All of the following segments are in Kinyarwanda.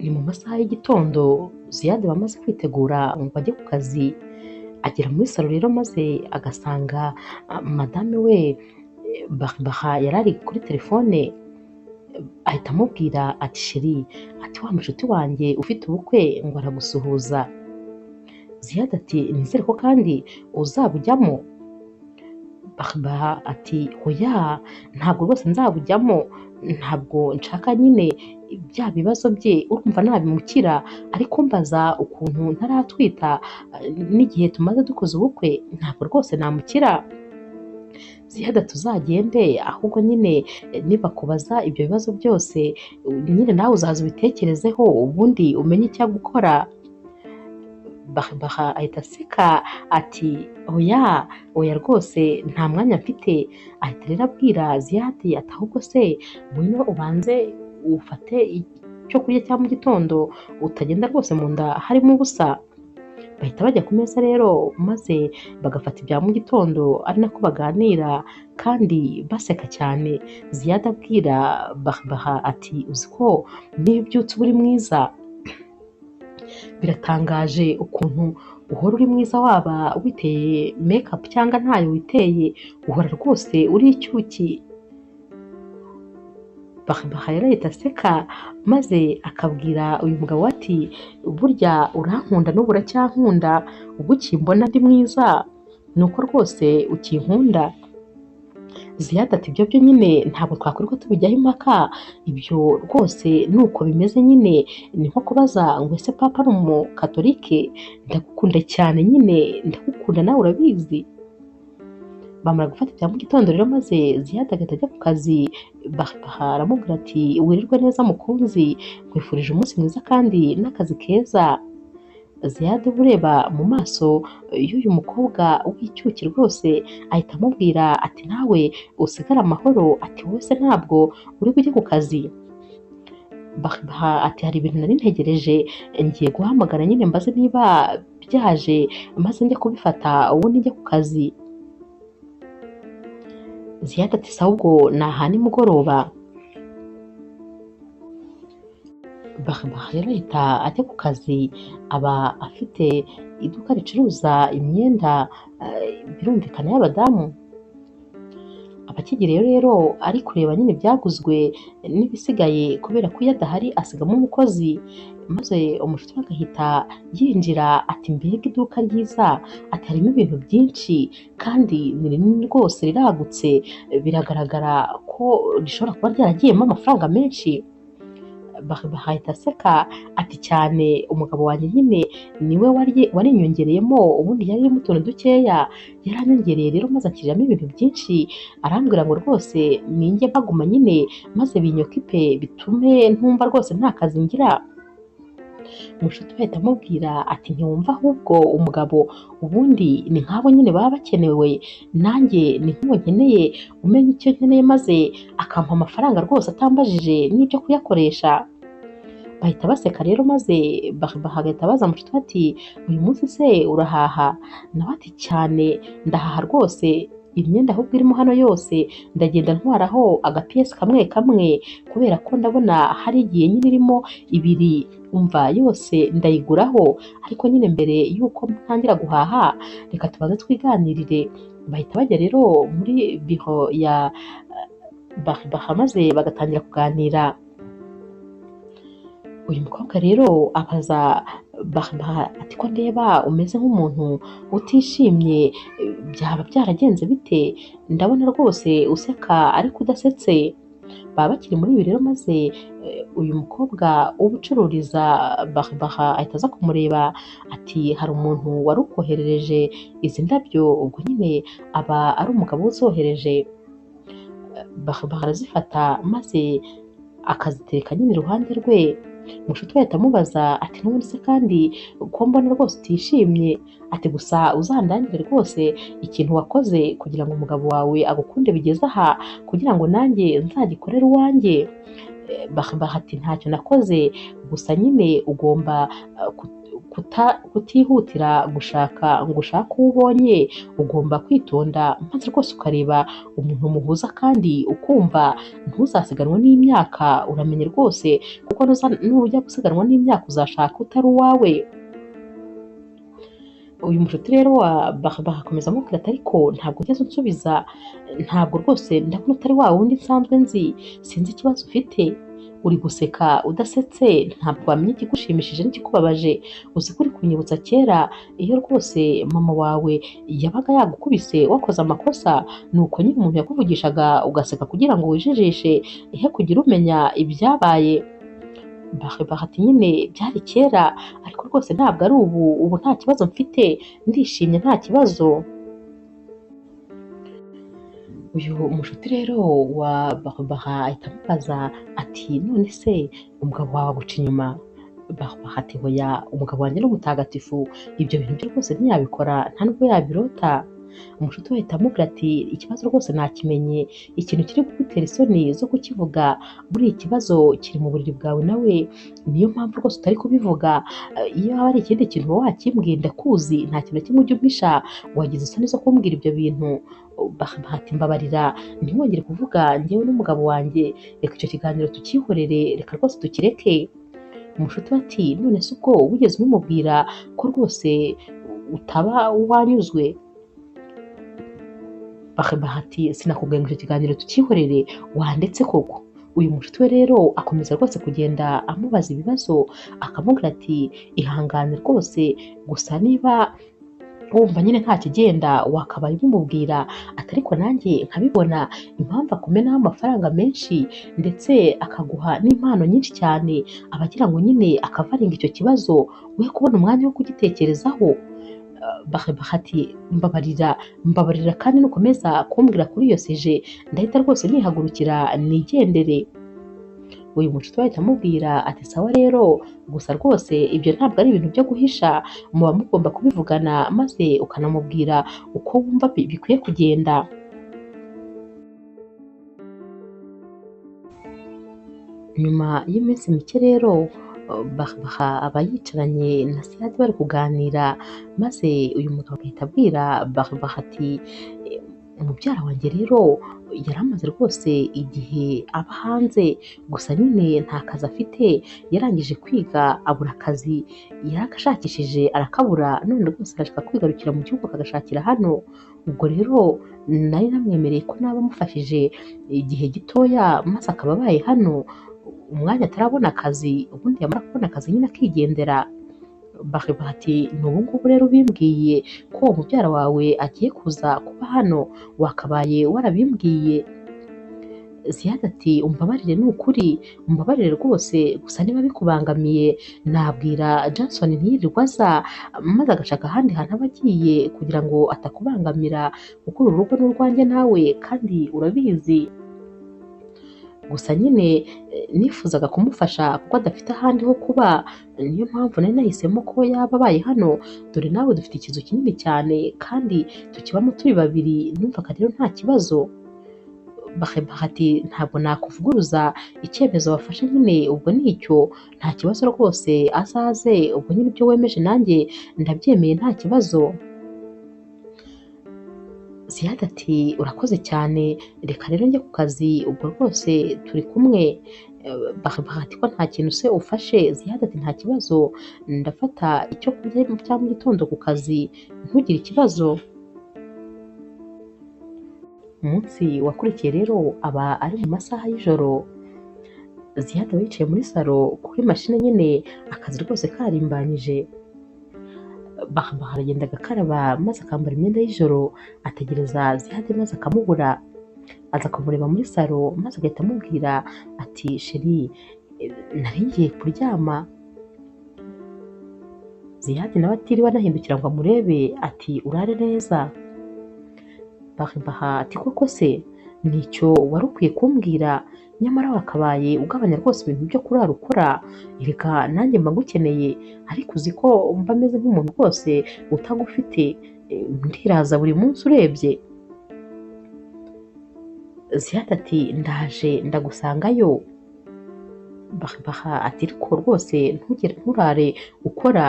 Ni mu masaha y'igitondo Ziyad bamaze kwitegura ngo ajye ku kazi, agera muri salo rero maze agasanga madame we Barbara yari ari kuri telefone, ahita amubwira ati chérie, ati wa mushuti wanjye ufite ubukwe ngo aragusuhuza. Ziyad ati nizere ko kandi uzabujyamo. Barbara ati oya ntabwo rwose nzabujyamo, ntabwo nshaka nyine bya bibazo bye, urumva nabimukira ariko mbaza ukuntu ntaratwita n'igihe tumaze dukoze ubukwe, ntabwo rwose namukira. Ziyad tuzagende, ahubwo nyine nibakubaza ibyo bibazo byose nyine nawe uzaza ubitekerezeho ubundi umenye icyo gukora. Barbara ahita aseka ati oya oya rwose nta mwanya mfite. Ahita rero abwira Ziyad ati ahubwo se ngwino ubanze ufate icyo kurya cya mu gitondo utagenda rwose mu nda harimo ubusa. Bahita bajya ku meza rero maze bagafata ibya mu gitondo ari nako baganira kandi baseka cyane. Ziyad abwira Barbara ati uzi ko niyo ubyutse uba uri mwiza, biratangaje ukuntu uhora uri mwiza waba witeye make up cyangwa ntayo witeye, uhora rwose uri icyuki. Barbara rero ahita aseka maze akabwira uyu mugabo ati burya urankunda n'ubu uracyankunda, ubwo ukimbona ndi mwiza ni uko rwose ukinkunda. Ziyad ati ibyo byo nyine ntabwo twakwirirwa tubijyaho impaka, ibyo rwose ni uko bimeze nyine, ni nko kubaza ngo ese papa ari umukatolike, ndagukunda cyane nyine ndagukunda nawe urabizi. Bamara gufata ibya mu gitondo rero maze Ziyad agahita ajya ku kazi. Barbara aramubwira ati wirirwe neza mukunzi, nkwifurije umunsi mwiza kandi n'akazi keza. Ziyad ureba mu maso y'uyu mukobwa w'icyuki rwose ahita amubwira ati nawe usigare amahoro, ati wowe se ntabwo uri bujye ku kazi. Barbara ati hari ibintu nari ntegereje, ngiye guhamagara nyine mbaze niba byaje maze njye kubifata ubundi njye ku kazi. Ziyad ati sawa ubwo ni aha nimugoroba. Barbara rero ahita ajya ku kazi, aba afite iduka ricuruza imyenda birumvikana y'abadamu. Abakigereyo rero ari kureba nyine ibyaguzwe n'ibisigaye kubera ko iyo adahari asigamo umukozi, maze umushuti we agahita yinjira ati mbega iduka ryiza, ati harimo ibintu byinshi kandi ni rinini rwose riragutse, biragaragara ko rishobora kuba ryaragiyemo amafaranga menshi. Barbara ahita aseka ati cyane umugabo wanjye nyine niwe warinyongereyemo, ubundi yari irimo utuntu dukeya, yaranyongereye rero maze anshyiriramo ibintu byinshi, arambwira ngo rwose ninjye mpaguma nyine maze binyokipe bitume ntumva rwose nta kazi ngira. Umushuti we ahita amubwira ati ntiwumva ahubwo umugabo ubundi ni nk'abo nyine baba bakenewe, nanjye ni nk'uwo nkeneye umenya icyo nkeneye maze akampa amafaranga rwose atambajije n'ibyo kuyakoresha. Bahita baseka rero maze Barbara agahita abaza mushuti we ati uyu munsi se urahaha? Nawe ati cyane ndahaha rwose, imyenda ahubwo irimo hano yose ndagenda ntwaraho agapiyesi kamwe kamwe kubera ko ndabona hari igihe nyine irimo ibiri, umva yose ndayiguraho, ariko nyine mbere y'uko ntangira guhaha reka tubanze twiganirire. Bahita bajya rero muri biro ya Barbara maze bagatangira kuganira. Uyu mukobwa rero abaza Barbara ati ko ndeba umeze nk'umuntu utishimye, byaba byaragenze bite? Ndabona rwose useka ariko udasetse. Baba bakiri muri ibi rero maze uyu mukobwa uba ucururiza Barbara ahita aza kumureba ati hari umuntu wari ukoherereje izi ndabyo, ubwo nyine aba ari umugabo uzohereje. Barbara arazifata maze akazitereka nyine iruhande rwe. Mushuti we ahita amubaza ati n'ubundi se kandi ko mbona rwose utishimye, ati gusa uzandangire rwose ikintu wakoze kugira ngo umugabo wawe agukunde bigeze aha, kugira ngo nanjye nzagikorere uwanjye. Barbara ati ntacyo nakoze, gusa nyine ugomba kutihutira gushaka ngo ushake uwo ubonye, ugomba kwitonda maze rwose ukareba umuntu muhuza kandi ukumva ntuzasiganwe n'imyaka, uramenye rwose kuko nujya gusiganwa n'imyaka uzashaka utari uwawe. Uyu mushuti rero wa Barbara akomeza amubwira ati ariko ntabwo ugeze unsubiza, ntabwo rwose ndabona utari wa wundi nsanzwe nzi, sinzi ikibazo ufite, uri guseka udasetse, ntabwo wamenya ikigushimishije n'ikikubabaje, uzi ko uri kunyibutsa kera iyo rwose mama wawe yabaga yagukubise wakoze amakosa, nuko nyine umuntu yakuvugishaga ugaseka kugira ngo wijijishe, ihe kugira umenya ibyabaye. Barbara ati nyine byari kera ariko rwose ntabwo ari ubu, ubu nta kibazo mfite, ndishimye nta kibazo. Uyu mushuti rero wa Barbara ahita amubaza ati none se umugabo wawe aguca inyuma? Barbara ati hoya, umugabo wanjye ni umutagatifu, ibyo bintu bye rwose ntiyabikora, nta nubwo yabirota. Umushuti we ahita amubwira ati ikibazo rwose nakimenye, ikintu kiri kugutera isoni zo kukivuga, buriya ikibazo kiri mu buriri bwawe nawe, niyo mpamvu rwose utari kubivuga, iyo haba hari ikindi kintu uba wakimbwiye ndakuzi, nta kintu na kimwe ujya umpisha, wagize isoni zo kumbwira ibyo bintu. Barbara ati mbabarira ntiwongere kuvuga njyewe n'umugabo wanjye, reka icyo kiganiro tukihorere, reka rwose tukireke. Umushuti we ati none se ubwo wigeze umumubwira ko rwose utaba wanyuzwe? Barbara ati sinakubwiye ngo icyo kiganiro tukihorere, wandetse koko. Uyu mushuti we rero akomeza rwose kugenda amubaza ibibazo, akamubwira ati ihangane rwose, gusa niba wumva nyine nta kigenda wakabaye ubimubwira, ati ariko nanjye nkabibona impamvu akumenaho amafaranga menshi ndetse akaguha n'impano nyinshi cyane, aba agira ngo nyine akavaringa icyo kibazo we kubona umwanya wo kugitekerezaho. Barbara ati mbabarira, mbabarira kandi nukomeza kumbwira kuri iyo seje ndahita rwose nihagurukira nigendere. Uyu mushuti we ahita amubwira ati sawa rero, gusa rwose ibyo ntabwo ari ibintu byo guhisha, muba mugomba kubivugana maze ukanamubwira uko wumva bikwiye kugenda. Nyuma y'iminsi mike rero Barbara aba yicaranye na Siyadi bari kuganira, maze uyu mugabo agahita abwira Barbara ati mubyara wanjye rero yari amaze rwose igihe aba hanze, gusa nyine nta kazi afite, yarangije kwiga abura akazi, yarakashakishije arakabura, none rwose arashaka kwigarukira mu gihugu akagashakira hano. Ubwo rero nari namwemereye ko naba amufashije igihe gitoya maze akaba abaye hano umwanya atarabona akazi, ubundi yamara kubona akazi nyine akigendera. Barbara ati ni ubu ngubu rero ubimbwiye ko uwo mubyara wawe agiye kuza kuba hano, wakabaye warabimbwiye. Ziyad ati umbabarire ni ukuri, umbabarire rwose, gusa niba bikubangamiye nabwira Johnson ntiyirirwe aza, maze agashaka ahandi hantu aba agiye kugira ngo atakubangamira, kuko uru rugo ni urwanjye nawe kandi urabizi. Gusa nyine nifuzaga kumufasha kuko adafite ahandi ho kuba, niyo mpamvu nari nahisemo ko yaba abaye hano, dore nawe dufite ikizu kinini cyane kandi tukibamo turi babiri, numvaga rero nta kibazo. Barbara ati ntabwo nakuvuguruza icyemezo wafashe nyine ubwo ni icyo, nta kibazo rwose azaze, ubwo nyine ibyo wemeje nanjye ndabyemeye nta kibazo. Ziyad ati urakoze cyane, reka rero njye ku kazi ubwo rwose turi kumwe. Barbara ati ko nta kintu se ufashe? Ziyad ati nta kibazo, ndafata icyo kurya cya mu gitondo ku kazi, ntugire ikibazo. Umunsi wakurikiye rero aba ari mu masaha y'ijoro, Ziyad aba yicaye muri salo kuri mashine nyine akazi rwose karimbanyije. Barbara aragenda agakaraba maze akambara imyenda y'ijoro, ategereza Ziyad maze akamubura, aza kumureba muri salo maze agahita amubwira ati sheri nari ngiye kuryama. Ziyad nawe atiriwe anahindukira ngo amurebe ati urare neza. Barbara ati koko se nicyo wari ukwiye kumbwira, nyamara wakabaye ugabanya rwose ibintu byo kurara ukora, reka nanjye mba ngukeneye, ariko uzi ko mba meze nk'umuntu rwose utagufite, ndiraza buri munsi urebye. Ziyad ati ndaje ndagusangayo. Barbara ati ariko rwose nturare ukora.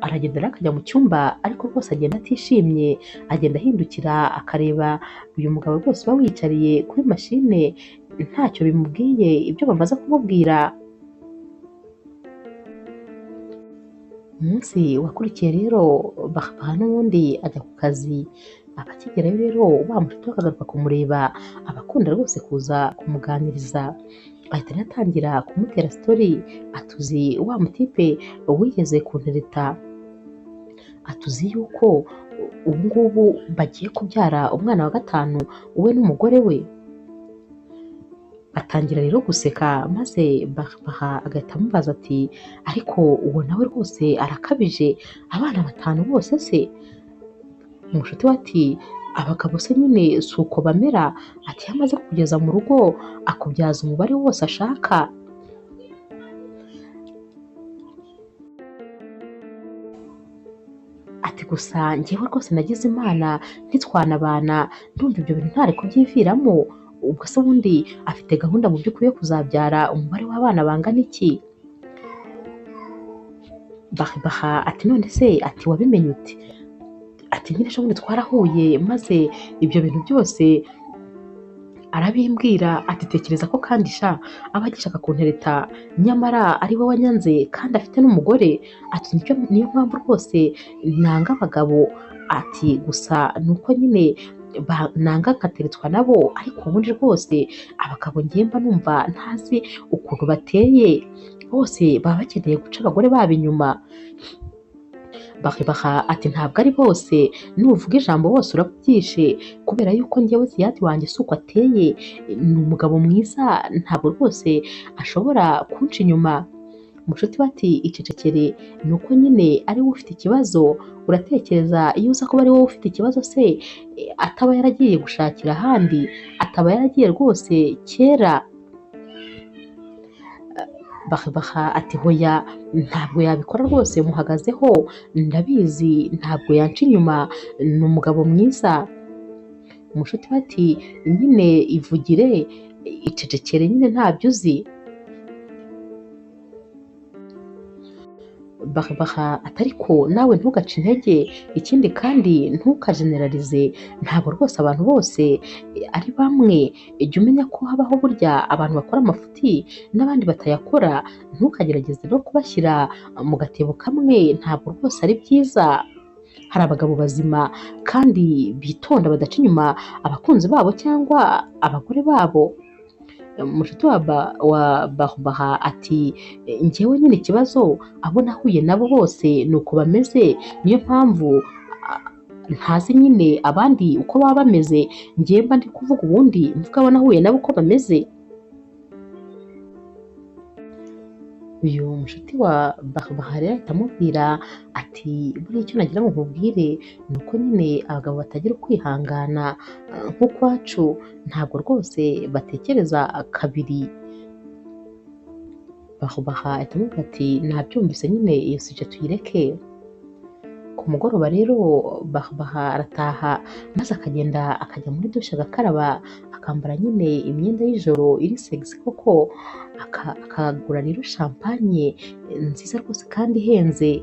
Aragenda rero akajya mu cyumba, ariko rwose agenda atishimye, agenda ahindukira akareba uyu mugabo rwose uba wiyicariye kuri mashine ntacyo bimubwiye ibyo bamaze kumubwira. Umunsi wakurikiye rero Barbara n'ubundi ajya ku kazi, abakigerayo rero wa mushuti we akagaruka kumureba, abakunda rwose kuza kumuganiriza, ahita anatangira kumutera sitori, atuzi wa mutipe wigeze kuntereta, atuzi yuko ubu ngubu bagiye kubyara umwana wa 5 we n'umugore we. Atangira rero guseka, maze Barbara agahita amubaza ati ariko uwo nawe rwose arakabije, abana 5 bose se? Umushuti we ati abagabo se nyine si uko bamera, ati iyo amaze kugeza mu rugo akubyaza umubare wose ashaka. Ati gusa njyewe rwose nagize Imana ntitwanabana, ndumva ibyo bintu ntari kubyiviramo. Ubwo se ubundi afite gahunda mu by'ukuri yo kuzabyara umubare w'abana bangana iki? Barbara ati none se ati wabimenye ute? Ati nyine ejo bundi twarahuye maze ibyo bintu byose arabimbwira. Ati tekereza ko kandi sha aba agishaka kuntereta nyamara ari we wanyanze kandi afite n'umugore. Ati niyo mpamvu rwose nanga abagabo, ati gusa nuko nyine nanga nkateretswa nabo, ariko ubundi rwose abagabo ngiye mba numva ntazi ukuntu bateye, bose baba bakeneye guca abagore babo inyuma. Barbara ati ntabwo ari bose, nuvuga ijambo bose urabyishe, kubera yuko njyewe Ziyadi wanjye si uko ateye, ni umugabo mwiza ntabwo rwose ashobora kunca inyuma. Mushuti we ati icecekere, ni uko nyine ari we ufite ikibazo, uratekereza iyo uza kuba ari wowe ufite ikibazo se ataba yaragiye gushakira ahandi, ataba yaragiye rwose kera. Barbara ati hoya ntabwo yabikora rwose, muhagazeho ndabizi ntabwo yanca inyuma, ni umugabo mwiza. Umushuti we ati nyine ivugire, icecekere nyine ntabyo uzi. Barbara ati ariko nawe ntugace intege, ikindi kandi ntukajeneralize, ntabwo rwose abantu bose ari bamwe, jya umenya ko habaho burya abantu bakora amafuti n'abandi batayakora, ntukagerageze no kubashyira mu gatebo kamwe, ntabwo rwose ari byiza. Hari abagabo bazima kandi bitonda badaca inyuma abakunzi babo cyangwa abagore babo. Mushuti wa Barbara ati njyewe nyine ikibazo abo nahuye nabo bose ni uko bameze, niyo mpamvu ntazi nyine abandi uko baba bameze, njyewe mba ndi kuvuga ubundi mvuga abo nahuye nabo uko bameze. Uyu mushuti wa Barbara rero ahita amubwira ati buriya icyo nagira ngo nkubwire ni uko nyine abagabo batagira ukwihangana nk'ukwacu, ntabwo rwose batekereza kabiri. Barbara ahita amubwira ati nabyumvise nyine iyo sije tuyireke. Ku mugoroba rero Barbara arataha maze akagenda akajya muri dushe agakaraba, akambara nyine imyenda y'ijoro iri sexy koko, akagura rero champagne nziza rwose kandi ihenze,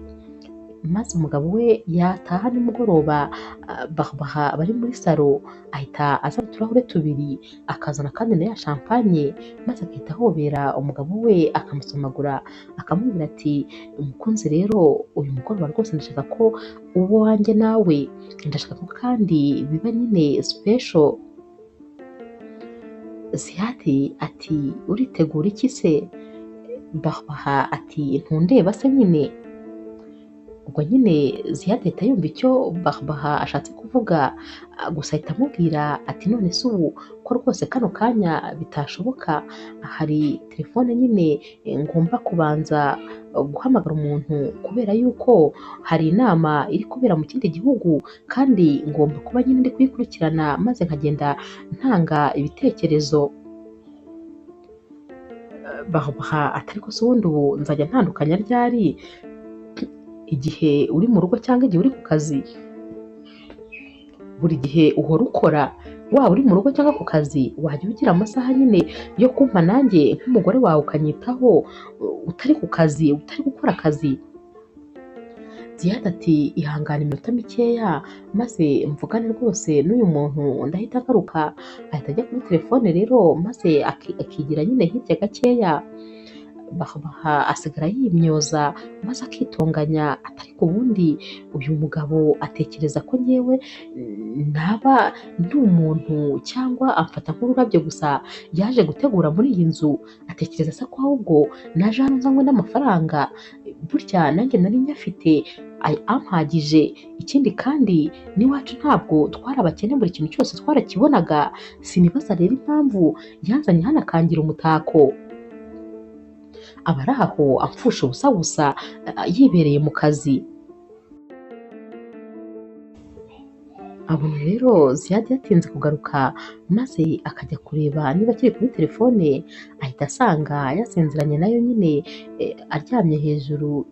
maze umugabo we yataha nimugoroba Barbara bari muri salo ahita azana uturahure 2 akazana kandi na ya champagne, maze agahita ahobera umugabo we akamusomagura akamubwira ati umukunzi rero uyu mugoroba rwose ndashaka ko uwo wanjye nawe, ndashaka ko kandi biba nyine special. Ziyadi ati uritegura iki se? Barbara ati ntundeba se nyine. Ubwo nyine Ziyadi ahita yumva icyo Barbara ashatse kuvuga, gusa ahita amubwira ati none se ubu ko rwose kano kanya bitashoboka, hari telefone nyine ngomba kubanza guhamagara umuntu kubera yuko hari inama iri kubera mu kindi gihugu kandi ngomba kuba nyine ndi kuyikurikirana maze nkagenda ntanga ibitekerezo. Barbara ati ariko se ubundi ubu nzajya ntandukanya ryari igihe uri mu rugo cyangwa igihe uri ku kazi? Buri gihe uhora ukora. Waba uri mu rugo cyangwa ku kazi, wajya ugira amasaha nyine yo kumpa nanjye nk'umugore wawe ukanyitaho utari ku kazi, utari gukora akazi. Ziyad ati ihangane iminota mikeya maze mvugane rwose n'uyu muntu ndahita agaruka. Ahita ajya kuri telefone rero maze akigira nyine hirya gakeya. Baha asigara yimyoza maze akitonganya, atari ku bundi uyu mugabo atekereza ko ngewe naba ndi umuntu cyangwa amfata nk'ururabyo gusa yaje gutegura muri iyi nzu, atekereza se ko ahubwo naje hano nzanywe n'amafaranga, burya nanjye nari nyafite ampagije. Ikindi kandi n'iwacu ntabwo twari abakene, buri kintu cyose twarakibonaga, sinibaza rero impamvu yanzanye hano akangira umutako. Aba ari aho amfusha ubusa gusa yibereye mu kazi. Abona rero Ziyad yatinze kugaruka maze akajya kureba niba akiri kuri telefone, ahita asanga yasinziranye nayo nyine aryamye hejuru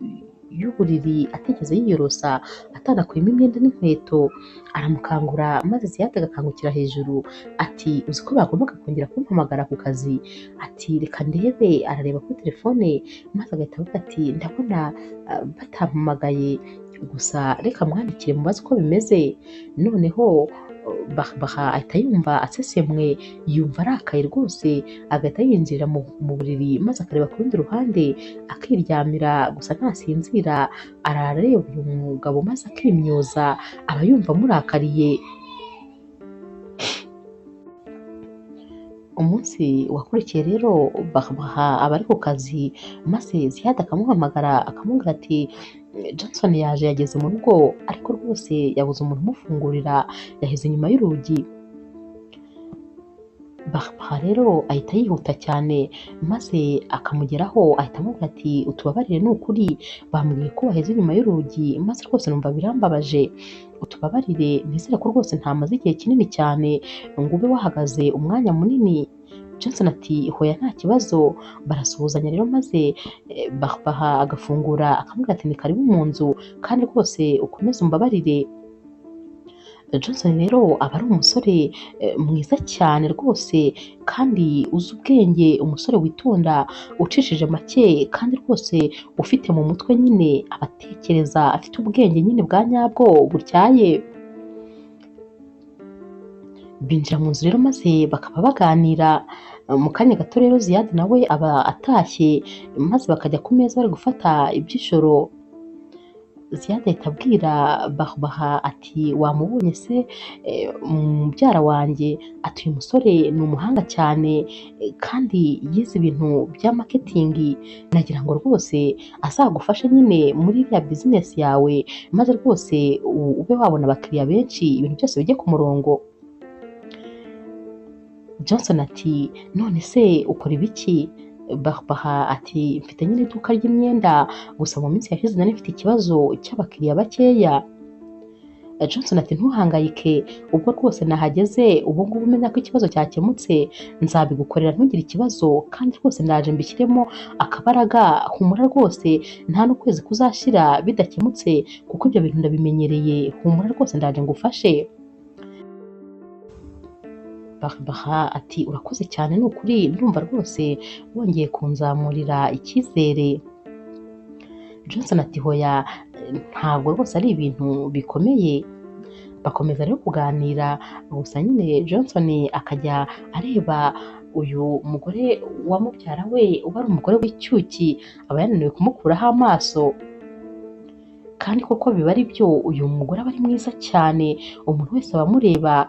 y'uburiri atigeze yiyorosa, atanakuyemo imyenda n'inkweto. Aramukangura maze Ziyad agakangukira hejuru ati uzi ko bagombaga kongera kumpamagara ku kazi, ati reka ndebe. Arareba kuri telefone maze agahita avuga ati ndabona batampamagaye, gusa reka mwandikire mubaze uko bimeze. Noneho Baha ahita yumva asesemwe, yumva arakaye rwose, agahita yinjira mu buriri maze akareba ku rundi ruhande akiryamira, gusa ntasinzira, arareba uyu mugabo maze akimyoza, aba yumva amurakariye. Umunsi wakurikiye rero Baha aba ari ku kazi maze Ziyad akamuhamagara akamubwira ati Johnson yaje yageze mu rugo, ariko rwose yabuze umuntu umufungurira, yaheze inyuma y'urugi. Baha rero ahita yihuta cyane maze akamugeraho, ahita amubwira ati utubabarire ni ukuri, bambwiye ko waheze inyuma y'urugi maze rwose numva birambabaje, utubabarire, nizere ko rwose ntamaze igihe kinini cyane ngo ube wahagaze umwanya munini. Johnson ati hoya nta kibazo. Barasuhuzanya rero maze Baha agafungura akamubwira ati ni karibu mu nzu kandi rwose ukomeze umbabarire. Johnson rero aba ari umusore mwiza cyane rwose kandi uzi ubwenge, umusore witonda, ucishije make kandi rwose ufite mu mutwe nyine, abatekereza, afite ubwenge nyine bwa nyabwo butyaye. Binjira mu nzu rero maze bakaba baganira. Mu kanya gato rero Ziyad nawe aba atashye maze bakajya ku meza bari gufata iby'ijoro. Ziyad ahita abwira Baha ati wamubonye se mubyara wanjye, ati uyu musore ni umuhanga cyane kandi yize ibintu bya marketing, nagira ngo rwose azagufashe nyine muri iriya business yawe maze rwose ube wabona abakiriya benshi, ibintu byose bijye ku murongo. Johnson ati none se ukora ibiki? Baha ati mfite nyine iduka ry'imyenda, gusa mu minsi yashize nari mfite ikibazo cy'abakiriya bakeya. Johnson ati ntuhangayike, ubwo rwose nahageze ubu ngubu umenya ko ikibazo cyakemutse, nzabigukorera ntugire ikibazo, kandi rwose ndaje mbishyiremo akabaraga, humura rwose nta n'ukwezi kuzashira bidakemutse kuko ibyo bintu ndabimenyereye, humura rwose ndaje ngufashe. Baha ati urakoze cyane ni ukuri, ndumva rwose wongeye kunzamurira icyizere. Johnson ati hoya ntabwo rwose ari ibintu bikomeye. Bakomeza rero kuganira, gusa nyine Johnson akajya areba uyu mugore wa mubyara we uba ari umugore w'icyuki, aba yananiwe kumukuraho amaso. Kandi koko biba ari byo, uyu mugore aba ari mwiza cyane, umuntu wese aba amureba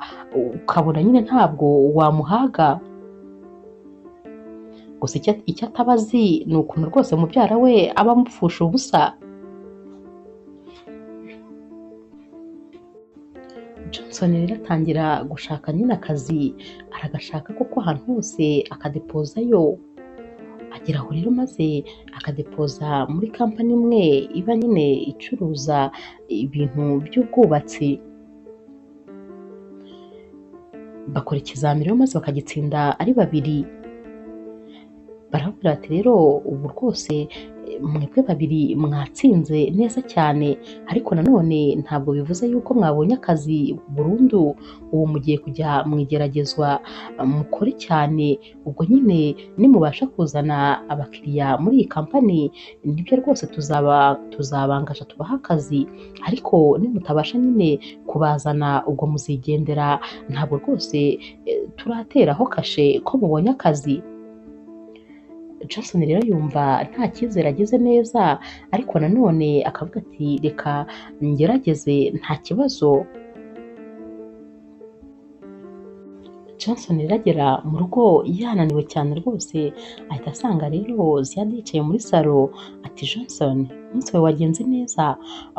ukabona nyine ntabwo wamuhaga. Gusa icyo ataba azi ni ukuntu rwose mubyara we aba amupfusha ubusa. Johnson rero atangira gushaka nyine akazi, aragashaka kuko ahantu hose akadepozayo. Agera aho rero maze akadepoza muri kampani imwe iba nyine icuruza ibintu by'ubwubatsi. Bakora ikizamini rero maze bakagitsinda ari babiri. Barababwira bati rero ubu rwose Mwebwe babiri mwatsinze neza cyane, ariko nanone ntabwo bivuze yuko mwabonye akazi burundu, ubu mugiye kujya mu igeragezwa, mukore cyane, ubwo nyine nimubasha kuzana abakiriya muri iyi kampani nibyo rwose tuzabangasha tubaha akazi, ariko nimutabasha nyine kubazana ubwo muzigendera, ntabwo rwose turateraho kashe ko mubonye akazi. Johnson rero yumva nta cyizere agize neza, ariko nanone akavuga ati reka ngerageze nta kibazo. Johnson rero agera mu rugo yananiwe cyane rwose, ahita asanga rero Ziyadi yicaye muri salo, ati Johnson umunsi wawe wagenze neza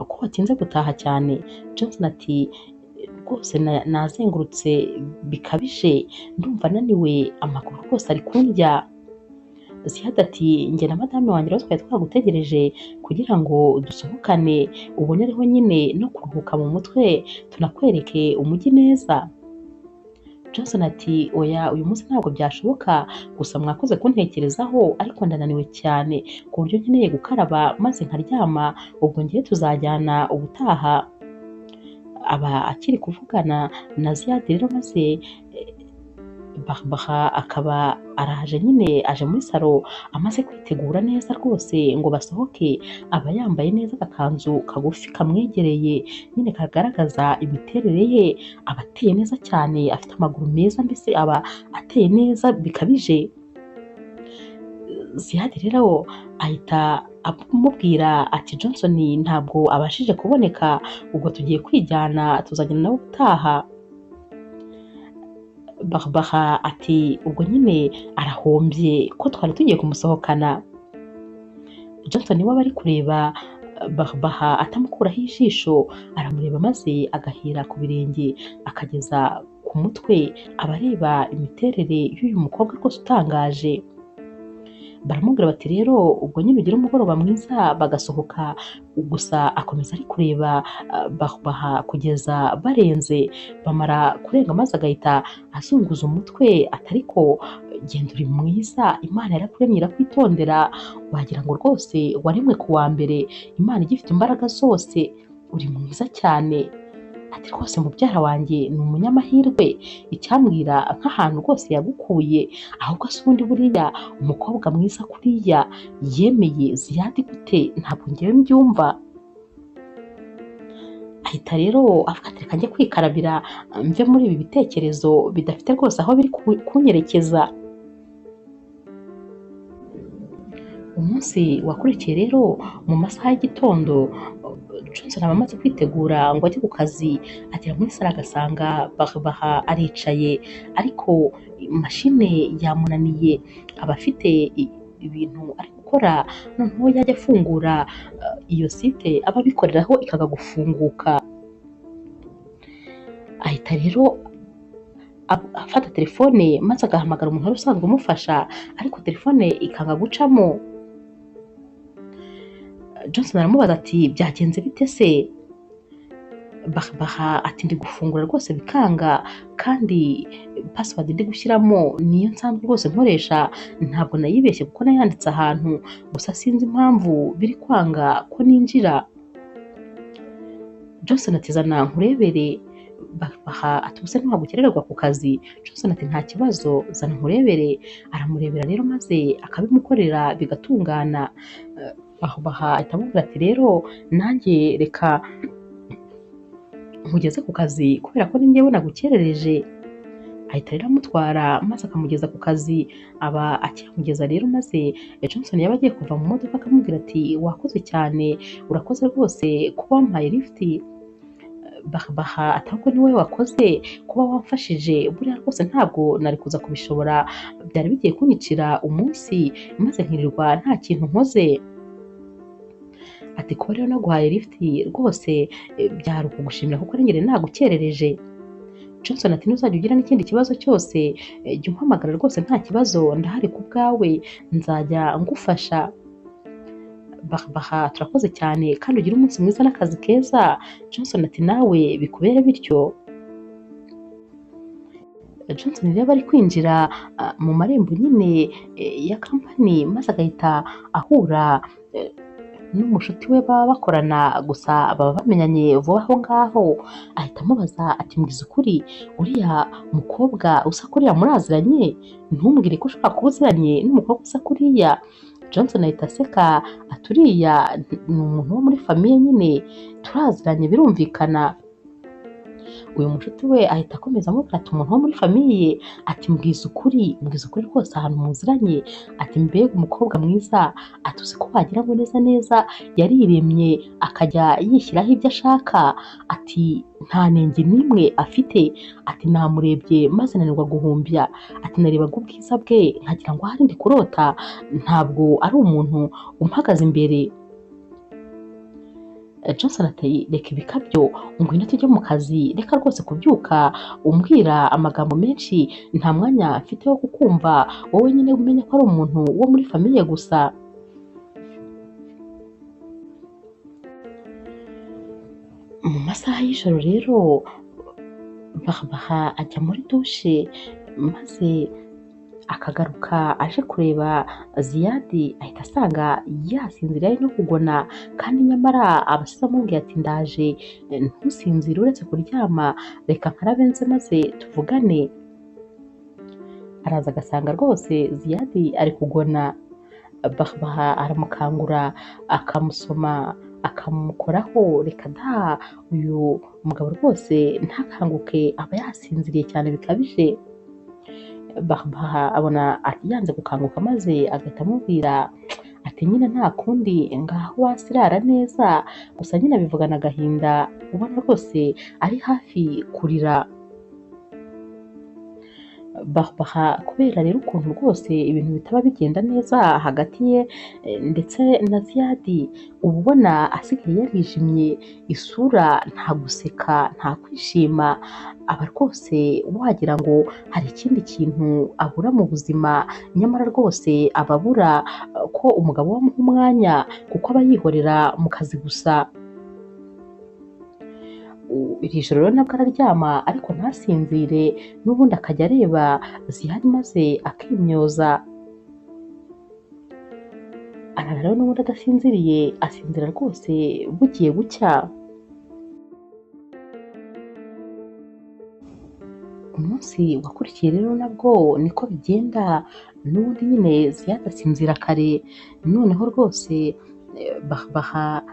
ko watinze gutaha cyane? Johnson ati rwose nazengurutse bikabije, ndumva naniwe, amaguru rwose ari kundya. Ziyadi ati njye na madame wanjye rero twari twagutegereje kugira ngo dusohokane, ubonereho nyine no kuruhuka mu mutwe, tunakwereke umujyi neza. Johnson ati oya uyu munsi ntabwo byashoboka, gusa mwakoze kuntekerezaho, ariko ndananiwe cyane ku buryo nkeneye gukaraba maze nkaryama, ubwo ngiye tuzajyana ubutaha. Aba akiri kuvugana na Ziyadi rero maze Barbara akaba araje nyine, aje muri salo amaze kwitegura neza rwose ngo basohoke, aba yambaye neza agakanzu kagufi kamwegereye nyine kagaragaza imiterere ye, aba ateye neza cyane, afite amaguru meza, mbese aba ateye neza bikabije. Ziyadi rero ahita amubwira ati Johnson ntabwo abashije kuboneka, ubwo tugiye kwijyana, tuzajyana nawe ubutaha. Barbara ati ubwo nyine arahombye ko twari tugiye kumusohokana. Johnson we aba ari kureba Barbara atamukuraho ijisho, aramureba maze agahera ku birenge akageza ku mutwe, aba areba imiterere y'uyu mukobwa rwose utangaje. Baramubwira bati rero ubwo nyine ugire umugoroba mwiza, bagasohoka, gusa akomeza ari kureba Barbara kugeza barenze, bamara kurenga maze agahita azunguza umutwe ati ariko genda uri mwiza, Imana yarakuremye irakwitondera, wagira ngo rwose waremwe ku wa mbere, Imana igifite imbaraga zose, uri mwiza cyane. Ati rwose mubyara wanjye ni umunyamahirwe, icyambwira nk'ahantu rwose yagukuye, ahubwo se ubundi buriya umukobwa mwiza kuriya yemeye Ziyadi gute? Ntabwo ngewe mbyumva. Ahita rero avuga ati reka njye kwikarabira mve muri ibi bitekerezo bidafite rwose aho biri kunyerekeza. Umunsi wakurikiye rero mu masaha y'igitondo, Johnson aba amaze kwitegura ngo ajye ku kazi, agera muri salo agasanga Barbara aricaye, ariko mashine yamunaniye, aba afite ibintu ari gukora, noneho yajya afungura iyo site aba abikoreraho ikaga gufunguka. Ahita rero afata telefone maze agahamagara umuntu wari usanzwe umufasha, ariko telefone ikanga gucamo. Johnson aramubaza ati byagenze bite se? Barbara ati ndi gufungura rwose bikanga, kandi password ndi gushyiramo niyo nsanzwe rwose nkoresha, ntabwo nayibeshye kuko nayanditse ahantu, gusa sinzi impamvu biri kwanga ko ninjira. Johnson ati zana nkurebere. Barbara ati ubuse ntiwagukerererwa ku kazi? Johnson ati nta kibazo, zana nkurebere. Aramurebera rero maze akabimukorera bigatungana. Barbara ahita amubwira ati rero nanjye reka nkugeze ku kazi kubera ko ni njyewe nagukerereje. Ahita rero amutwara maze akamugeza ku kazi. Aba akimugeza rero maze Johnson yaba agiye kuva mu modoka akamubwira ati wakoze cyane, urakoze rwose kuba wampaye lifuti. Barbara ati ahubwo ni wowe wakoze kuba wamfashije, buriya rwose ntabwo nari kuza kubishobora, byari bigiye kunyicira umunsi maze nkirirwa nta kintu nkoze. Ati kuba rero naguhaye lifuti rwose byari ukugushimira kuko ari njye nagukerereje. Johnson ati ntuzajya ugira n'ikindi kibazo cyose, jya umpamagara rwose nta kibazo, ndahari ku bwawe, nzajya ngufasha. Barbara turakoze cyane kandi ugire umunsi mwiza n'akazi keza. Johnson ati nawe bikubere bityo. Johnson rero ari kwinjira mu marembo nyine ya kampani, maze agahita ahura n'umushuti we baba bakorana, gusa baba bamenyanye vuba aho ngaho. Ahita amubaza ati mbwiza ukuri, uriya mukobwa usa kuriya muraziranye? Ntumbwire ko ushobora kuba uziranye n'umukobwa usa kuriya. Johnson ahita aseka ati uriya ni umuntu wo muri famiye nyine, turaziranye birumvikana. Uyu mushuti we ahita akomeza amubwira ati umuntu wo muri famiye, ati mbwiza ukuri, mbwiza ukuri rwose ahantu muziranye, ati mbega umukobwa mwiza, ati uzi ko wagira ngo neza neza yariremye akajya yishyiraho ibyo ashaka, ati nta nenge n'imwe afite, ati namurebye maze nanirwa guhumbya, ati narebaga ubwiza bwe nkagira ngo ahari ndi kurota, ntabwo ari umuntu umpagaze imbere. Johnson ati reka ibikabyo, ngwino tujye mu kazi, reka rwose kubyuka umbwira amagambo menshi, nta mwanya mfite wo kukumva, wowe nyine umenya ko ari umuntu wo muri famiye gusa. Mu masaha y'ijoro rero Barbara ajya muri dushe maze akagaruka aje kureba Ziyadi, ahita asanga yasinziriye ari no kugona, kandi nyamara abasize amubwiye ati ndaje ntusinzire uretse kuryama, reka nkarabe nze maze tuvugane. Araza agasanga rwose Ziyadi ari kugona. Barbara aramukangura akamusoma akamukoraho, reka da, uyu mugabo rwose ntakanguke, aba yasinziriye cyane bikabije. Barbara abona yanze gukanguka maze agahita amubwira ati nyine nta kundi, ngaho wasirara neza, gusa nyine abivugana agahinda ubona rwose ari hafi kurira. Barbara kubera rero ukuntu rwose ibintu bitaba bigenda neza hagati ye ndetse na Ziyadi, uba ubona asigaye yarijimye isura, nta guseka nta kwishima, aba rwose wagira ngo hari ikindi kintu abura mu buzima, nyamara rwose aba abura ko umugabo we amuha umwanya kuko aba yihorera mu kazi gusa. Iri joro rero nabwo araryama ariko ntasinzire, n'ubundi akajya areba Ziyadi maze akimyoza. Arara rero n'ubundi adasinziriye, asinzira rwose bugiye gucya. Umunsi wakurikiye rero nabwo niko bigenda, n'ubundi nyine Ziyadi asinzira kare, noneho rwose Barbara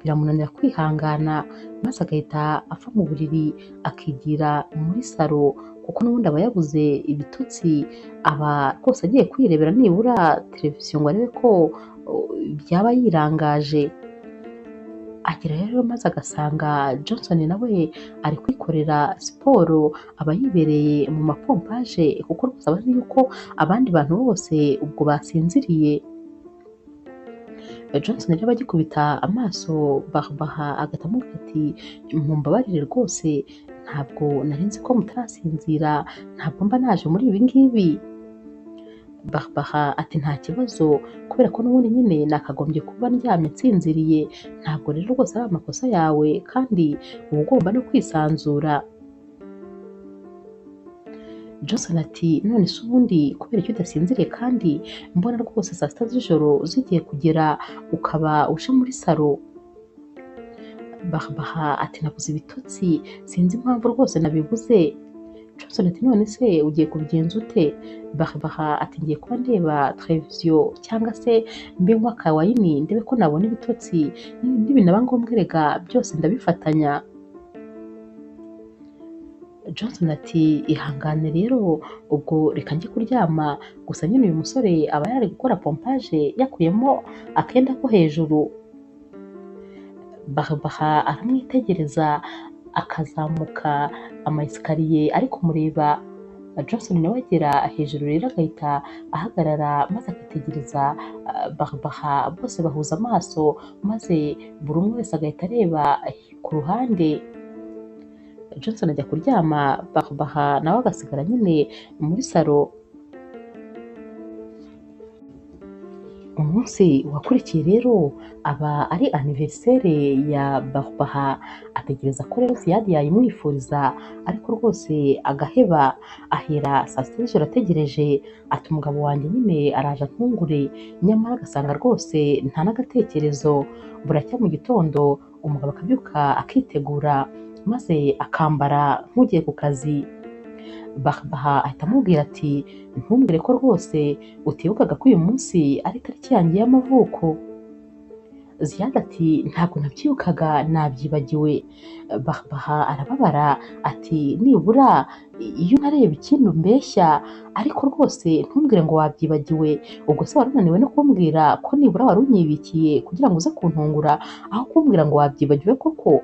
biramunanira kwihangana, maze agahita ava mu buriri akigira muri salo, kuko n'ubundi aba yabuze ibitotsi, aba rwose agiye kwirebera nibura televiziyo ngo arebe ko byaba yirangaje. Agera rero maze agasanga Johnson nawe ari kwikorera siporo, aba yibereye mu mapompaje, kuko rwose aba azi yuko abandi bantu bose ubwo basinziriye. Johnson rero agikubita amaso Barbara agahita amubwira ati mumbabarire rwose, ntabwo nari nzi ko mutarasinzira, ntabwo mba naje muri ibi ngibi. Barbara ati nta kibazo, kubera ko n'ubundi nyine nakagombye kuba ndyamye nsinziriye, ntabwo rero rwose ari amakosa yawe, kandi uba ugomba no kwisanzura. Johnson ati none se ubundi kubera icyo udasinziriye kandi mbona rwose saa sita z'ijoro zigiye kugera ukaba uje muri salo. Barbara ati nabuze ibitotsi, sinzi impamvu rwose nabibuze. Johnson ati none se ugiye kubigenza ute? Barbara ati ngiye kuba ndeba televiziyo cyangwa se mbe nywa akawayini ndebe ko nabona ibitotsi, nibinaba ngombwa erega byose ndabifatanya. Johnson ati ihangane rero ubwo reka njye kuryama, gusa nyine uyu musore aba yari gukora pompaje yakuyemo akenda ko hejuru. Barbara aramwitegereza akazamuka amayesikariye ari kumureba. Johnson nawe agera hejuru rero agahita ahagarara maze akitegereza Barbara, bose bahuza amaso maze buri umwe wese agahita areba ku ruhande. Johnson ajya kuryama, Barbara nawe agasigara nyine muri salo. Umunsi wakurikiye rero aba ari anniversaire ya Barbara, ategereza ko rero Ziyadi yayimwifuriza ariko rwose agaheba. Ahera saa sita z'ijoro ategereje, ati umugabo wanjye nyine araje antungure, nyamara agasanga rwose nta n'agatekerezo. Buracya mu gitondo umugabo akabyuka akitegura maze akambara nk'ugiye ku kazi. Barbara ahita amubwira ati ntumbwire ko rwose utibukaga ko uyu munsi ari itariki yanjye y'amavuko. Ziyadi ati ntabwo nabyibukaga, nabyibagiwe. Barbara arababara ati nibura iyo unareba ikindi umbeshya, ariko rwose ntumbwire ngo wabyibagiwe. Ubwo se wari unaniwe no kumbwira ko nibura wari unyibikiye kugira ngo uze kuntungura, aho kumbwira ngo wabyibagiwe koko?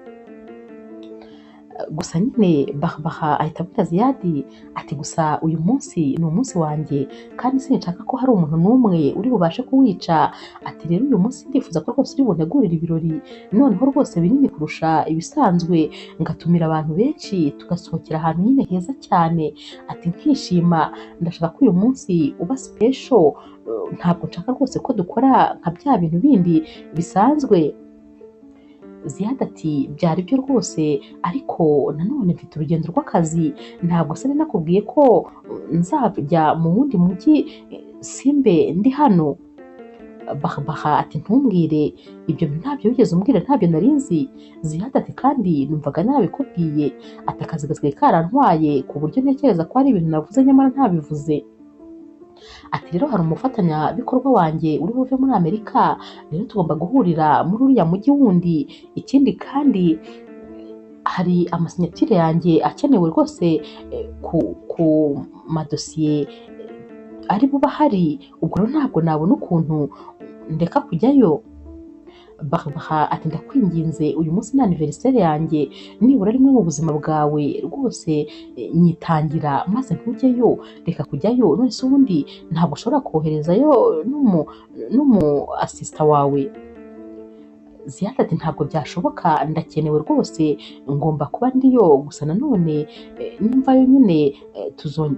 Gusa nyine Barbara ahita abwira Ziyadi ati gusa uyu munsi ni umunsi wanjye kandi sinshaka ko hari umuntu n'umwe uri bubashe kuwica. Ati rero uyu munsi ndifuza ko rwose uri buntegurire ibirori noneho rwose binini kurusha ibisanzwe, ngatumira abantu benshi tugasohokera ahantu nyine heza cyane. Ati nkishima, ndashaka ko uyu munsi uba special, ntabwo nshaka rwose ko dukora nka bya bintu bindi bisanzwe. Ziyadi ati byari byo rwose, ariko nanone mfite urugendo rw'akazi, ntabwo se nakubwiye ko nzajya mu wundi mujyi simbe ndi hano. Barbara ati ntumbwire ibyo bintu, ntabyo wigeze umbwira, ntabyo nari nzi. Ziyadi ati kandi numvaga nabikubwiye. Ati akazi gasigaye karantwaye ku buryo ntekereza ko ari ibintu navuze nyamara ntabivuze. Ati rero hari umufatanyabikorwa wanjye uri buve muri Amerika, rero tugomba guhurira muri uriya mujyi wundi. Ikindi kandi hari amasinyatire yanjye akenewe rwose ku madosiye ari buba ahari, ubwo rero ntabwo nabona ukuntu ndeka kujyayo. Barbara ati ndakwinginze uyu munsi ni anniversaire yanjye, nibura rimwe mu buzima bwawe rwose nyitangira maze ntujyeyo, reka kujyayo. None se ubundi ntabwo ushobora koherezayo n'umu asisita wawe? Ziyadi ati ntabwo byashoboka, ndakenewe rwose, ngomba kuba ndiyo. Gusa nanone nimvayo nyine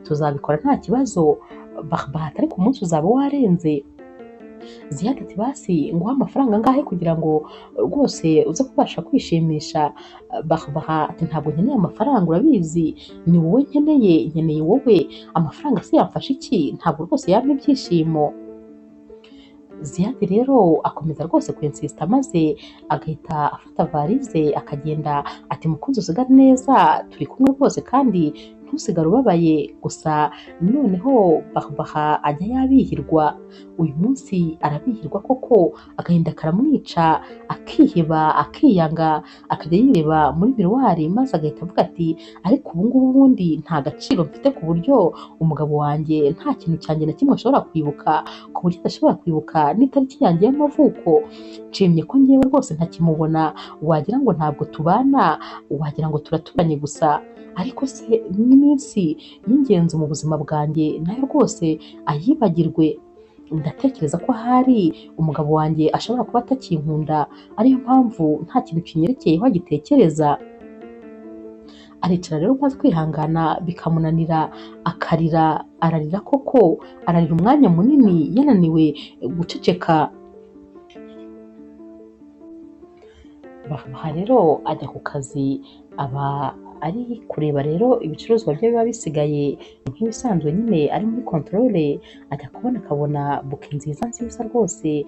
tuzabikora nta kibazo. Barbara ati ariko umunsi uzaba warenze. Ziyadi ati basi nguhe amafaranga angahe kugira ngo rwose uze kubasha kwishimisha? Barbara ati ntabwo nkeneye amafaranga, urabizi ni wowe nkeneye, nkeneye wowe, amafaranga se yamfasha iki? Ntabwo rwose yampa ibyishimo. Ziyadi rero akomeza rwose kwensisita maze agahita afata varize akagenda. Ati mukunzi usigare neza, turi kumwe rwose kandi ntusigare ubabaye. Gusa noneho Barbara ajya yabihirwa, uyu munsi arabihirwa koko, agahinda karamwica, akiheba, akiyanga, akajya yireba muri miruwari maze agahita avuga ati ariko ubu ngubu ubundi nta gaciro mfite ku buryo umugabo wanjye nta kintu cyanjye na kimwe ashobora kwibuka, ku buryo adashobora kwibuka n'itariki yanjye y'amavuko. Nshimye ko ngewe rwose ntakimubona, wagira ngo ntabwo tubana, wagira ngo turaturanye gusa. Ariko se n'iminsi y'ingenzi mu buzima bwanjye nayo rwose ayibagirwe. Ndatekereza ko ahari umugabo wanjye ashobora kuba atakinkunda, ariyo mpamvu nta kintu kinyerekeyeho agitekereza. Aricara rero maze kwihangana bikamunanira, akarira, ararira koko, ararira umwanya munini yananiwe guceceka. Barbara rero ajya ku kazi, aba ari kureba rero ibicuruzwa bye biba bisigaye nk'ibisanzwe nyine ari muri controle, ajya kubona akabona buke nziza nziza rwose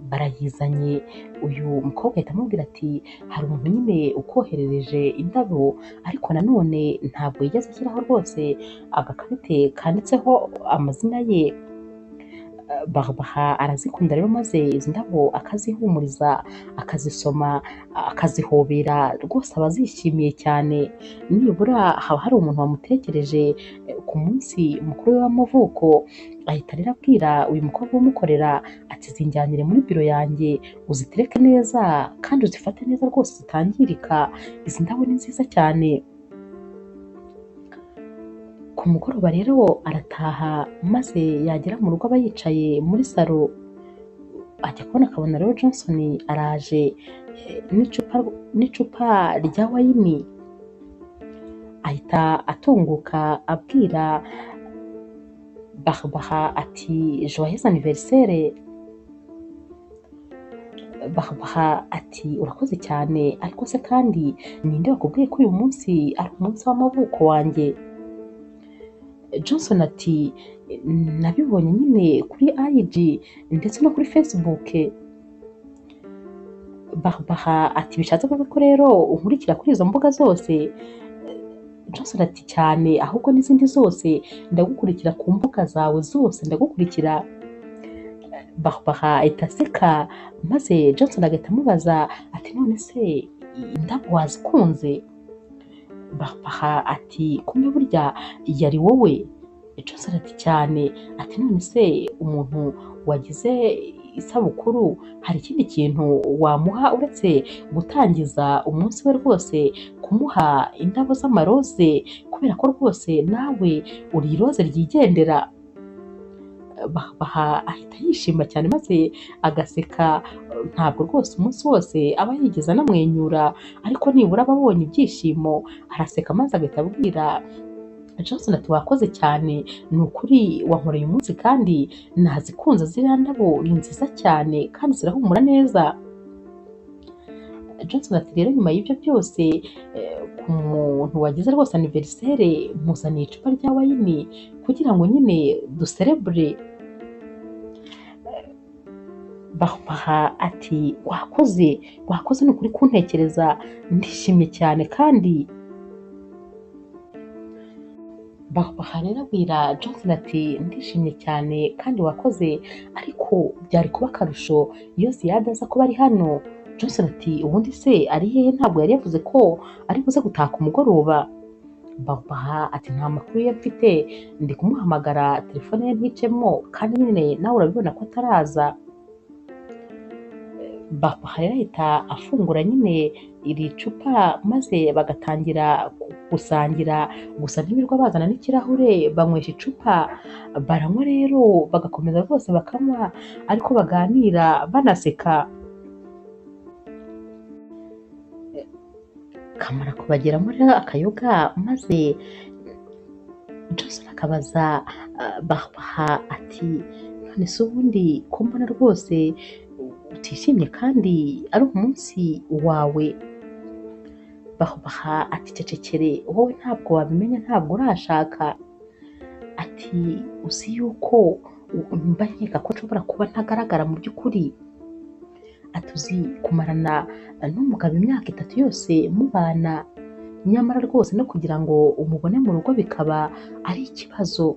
barayizanye. Uyu mukobwa ahita amubwira ati hari umuntu nyine ukoherereje indabo, ariko nanone ntabwo yigeze ashyiraho rwose agakarite kanditseho amazina ye. Barbara arazikunda rero maze izi ndabo akazihumuriza, akazisoma, akazihobera, rwose aba azishimiye cyane. Nibura haba hari umuntu wamutekereje ku munsi mukuru we w'amavuko. Ahita rero abwira uyu mukobwa umukorera ati zinjyanire muri biro yanjye uzitereke neza kandi uzifate neza rwose zitangirika, izi ndabo ni nziza cyane. Ku mugoroba rero arataha maze yagera mu rugo aba yicaye muri salo, ajya kubona akabona rero Johnson araje n'icupa rya wayini. Ahita atunguka abwira Barbara ati joyeux anniversaire. Barbara ati urakoze cyane, ariko se kandi ninde wakubwiye ko uyu munsi ari umunsi w'amavuko wanjye? Johnson ati nabibonye nyine kuri IG ndetse no kuri Facebook. Barbara ati bishatse kuvuga ko rero unkurikira kuri izo mbuga zose? Johnson ati cyane, ahubwo n'izindi zose ndagukurikira ku mbuga zawe zose ndagukurikira. Barbara ahita aseka maze Johnson agahita amubaza ati none se indabo wazikunze? Barbara ati kumbe burya yari wowe? Johnson ati cyane. Ati none se umuntu wagize isabukuru hari ikindi kintu wamuha uretse gutangiza umunsi we rwose kumuha indabo z'amaroze, kubera ko rwose nawe uri iroze ryigendera? Barbara ahita yishima cyane maze agaseka, ntabwo rwose umunsi wose aba yigeze anamwenyura, ariko nibura aba abonye ibyishimo araseka maze agahita abwira Johnson ati wakoze cyane, ni ukuri wankoreye umunsi kandi nazikunze, ziriya ndabo ni nziza cyane kandi zirahumura neza. Johnson ati rero nyuma y'ibyo byose ku muntu wagize rwose anniversaire muzaniye icupa rya wayini kugira ngo nyine duserebure. Barbara ati wakoze, wakoze ni ukuri kuntekereza, ndishimye cyane. Kandi Barbara rero abwira Johnson ati ndishimye cyane kandi wakoze, ariko byari kuba akarusho iyo Ziyad aza kuba ari hano. Johnson ati ubundi se ari hehe? Ntabwo yari yavuze ko ari buze gutaha ku mugoroba. Barbara ati nta makuru ye mfite, ndi kumuhamagara telefone ye nticemo, kandi nyine nawe urabibona ko ataraza. Barbara rero ahita afungura nyine iri cupa maze bagatangira gusangira, gusa ntibirirwa bazana n'ikirahure, banywesha icupa baranywa rero bagakomeza rwose bakanywa, ariko baganira banaseka. Kamara kubageramo rero akayoga maze Johnson akabaza Barbara ati none se ubundi ko mbona rwose utishimye kandi ari umunsi wawe? Barbara ati cecekere, wowe ntabwo wabimenya, ntabwo urashaka. Ati uzi yuko mba nkeka ko nshobora kuba ntagaragara mu by'ukuri? Ati uzi kumarana n'umugabo imyaka 3 yose mubana, nyamara rwose no kugira ngo umubone mu rugo bikaba ari ikibazo.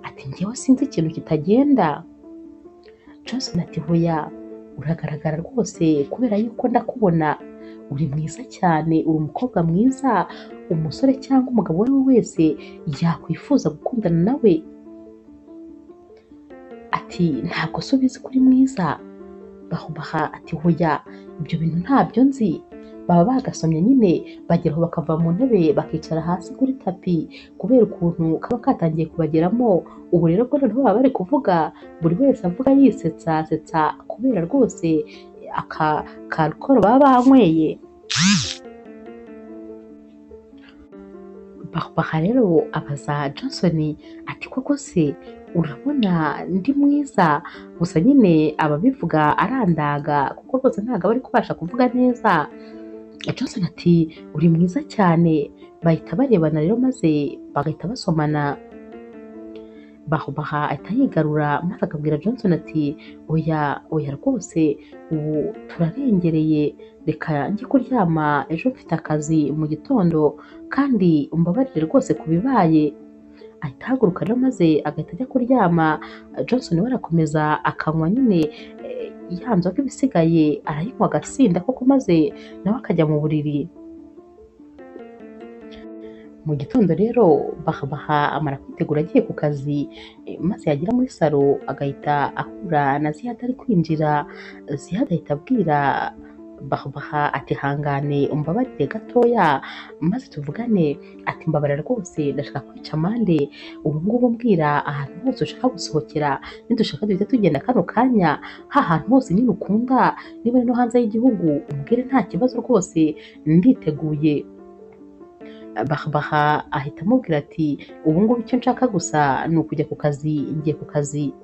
Ati njyewe sinzi ikintu kitagenda. Johnson ati hoya, uragaragara rwose kubera yuko ndakubona uri mwiza cyane, uri umukobwa mwiza, umusore cyangwa umugabo uwo ari we wese yakwifuza gukundana nawe. Ati ntabwo se ubizi ko uri mwiza? Barbara ati hoya, ibyo bintu ntabyo nzi. Baba bagasomye nyine bageraho bakava mu ntebe bakicara hasi kuri tapi kubera ukuntu kaba katangiye kubageramo. Ubu rero bwo noneho baba bari kuvuga, buri wese avuga yisetsa setsa kubera rwose aka karukoro baba banyweye. Barbara rero abaza Johnson ati koko se urabona ndi mwiza? Gusa nyine ababivuga arandaga kuko rwose ntabwo aba ari kubasha kuvuga neza. Johnson ati uri mwiza cyane. Bahita barebana rero maze bagahita basomana. Barbara ahita yigarura maze akabwira Johnson ati oya oya rwose ubu turarengereye, reka njye kuryama, ejo mfite akazi mu gitondo kandi umbabarire rwose ku bibaye. Ahita ahaguruka rero maze agahita ajya kuryama. Johnson we arakomeza akanywa nyine ya nzoga ibisigaye arayinywa agasinda koko, maze nawe akajya mu buriri. Mu gitondo rero Barbara amara kwitegura agiye ku kazi, maze yagera muri salo agahita ahura na Ziyad ari kwinjira. Ziyad ahita abwira Barbara ati hangane umbabarire gatoya maze tuvugane. Ati mbabarira rwose ndashaka kwica amande, ubu ngubu mbwira ahantu hose ushaka gusohokera, nidushaka duhite tugenda kano kanya, ha hantu hose nyine ukunda, niba ari no hanze y'igihugu umbwire nta kibazo rwose nditeguye. Barbara ahita amubwira ati ubu ngubu icyo nshaka gusa ni ukujya ku kazi, ngiye ku kazi.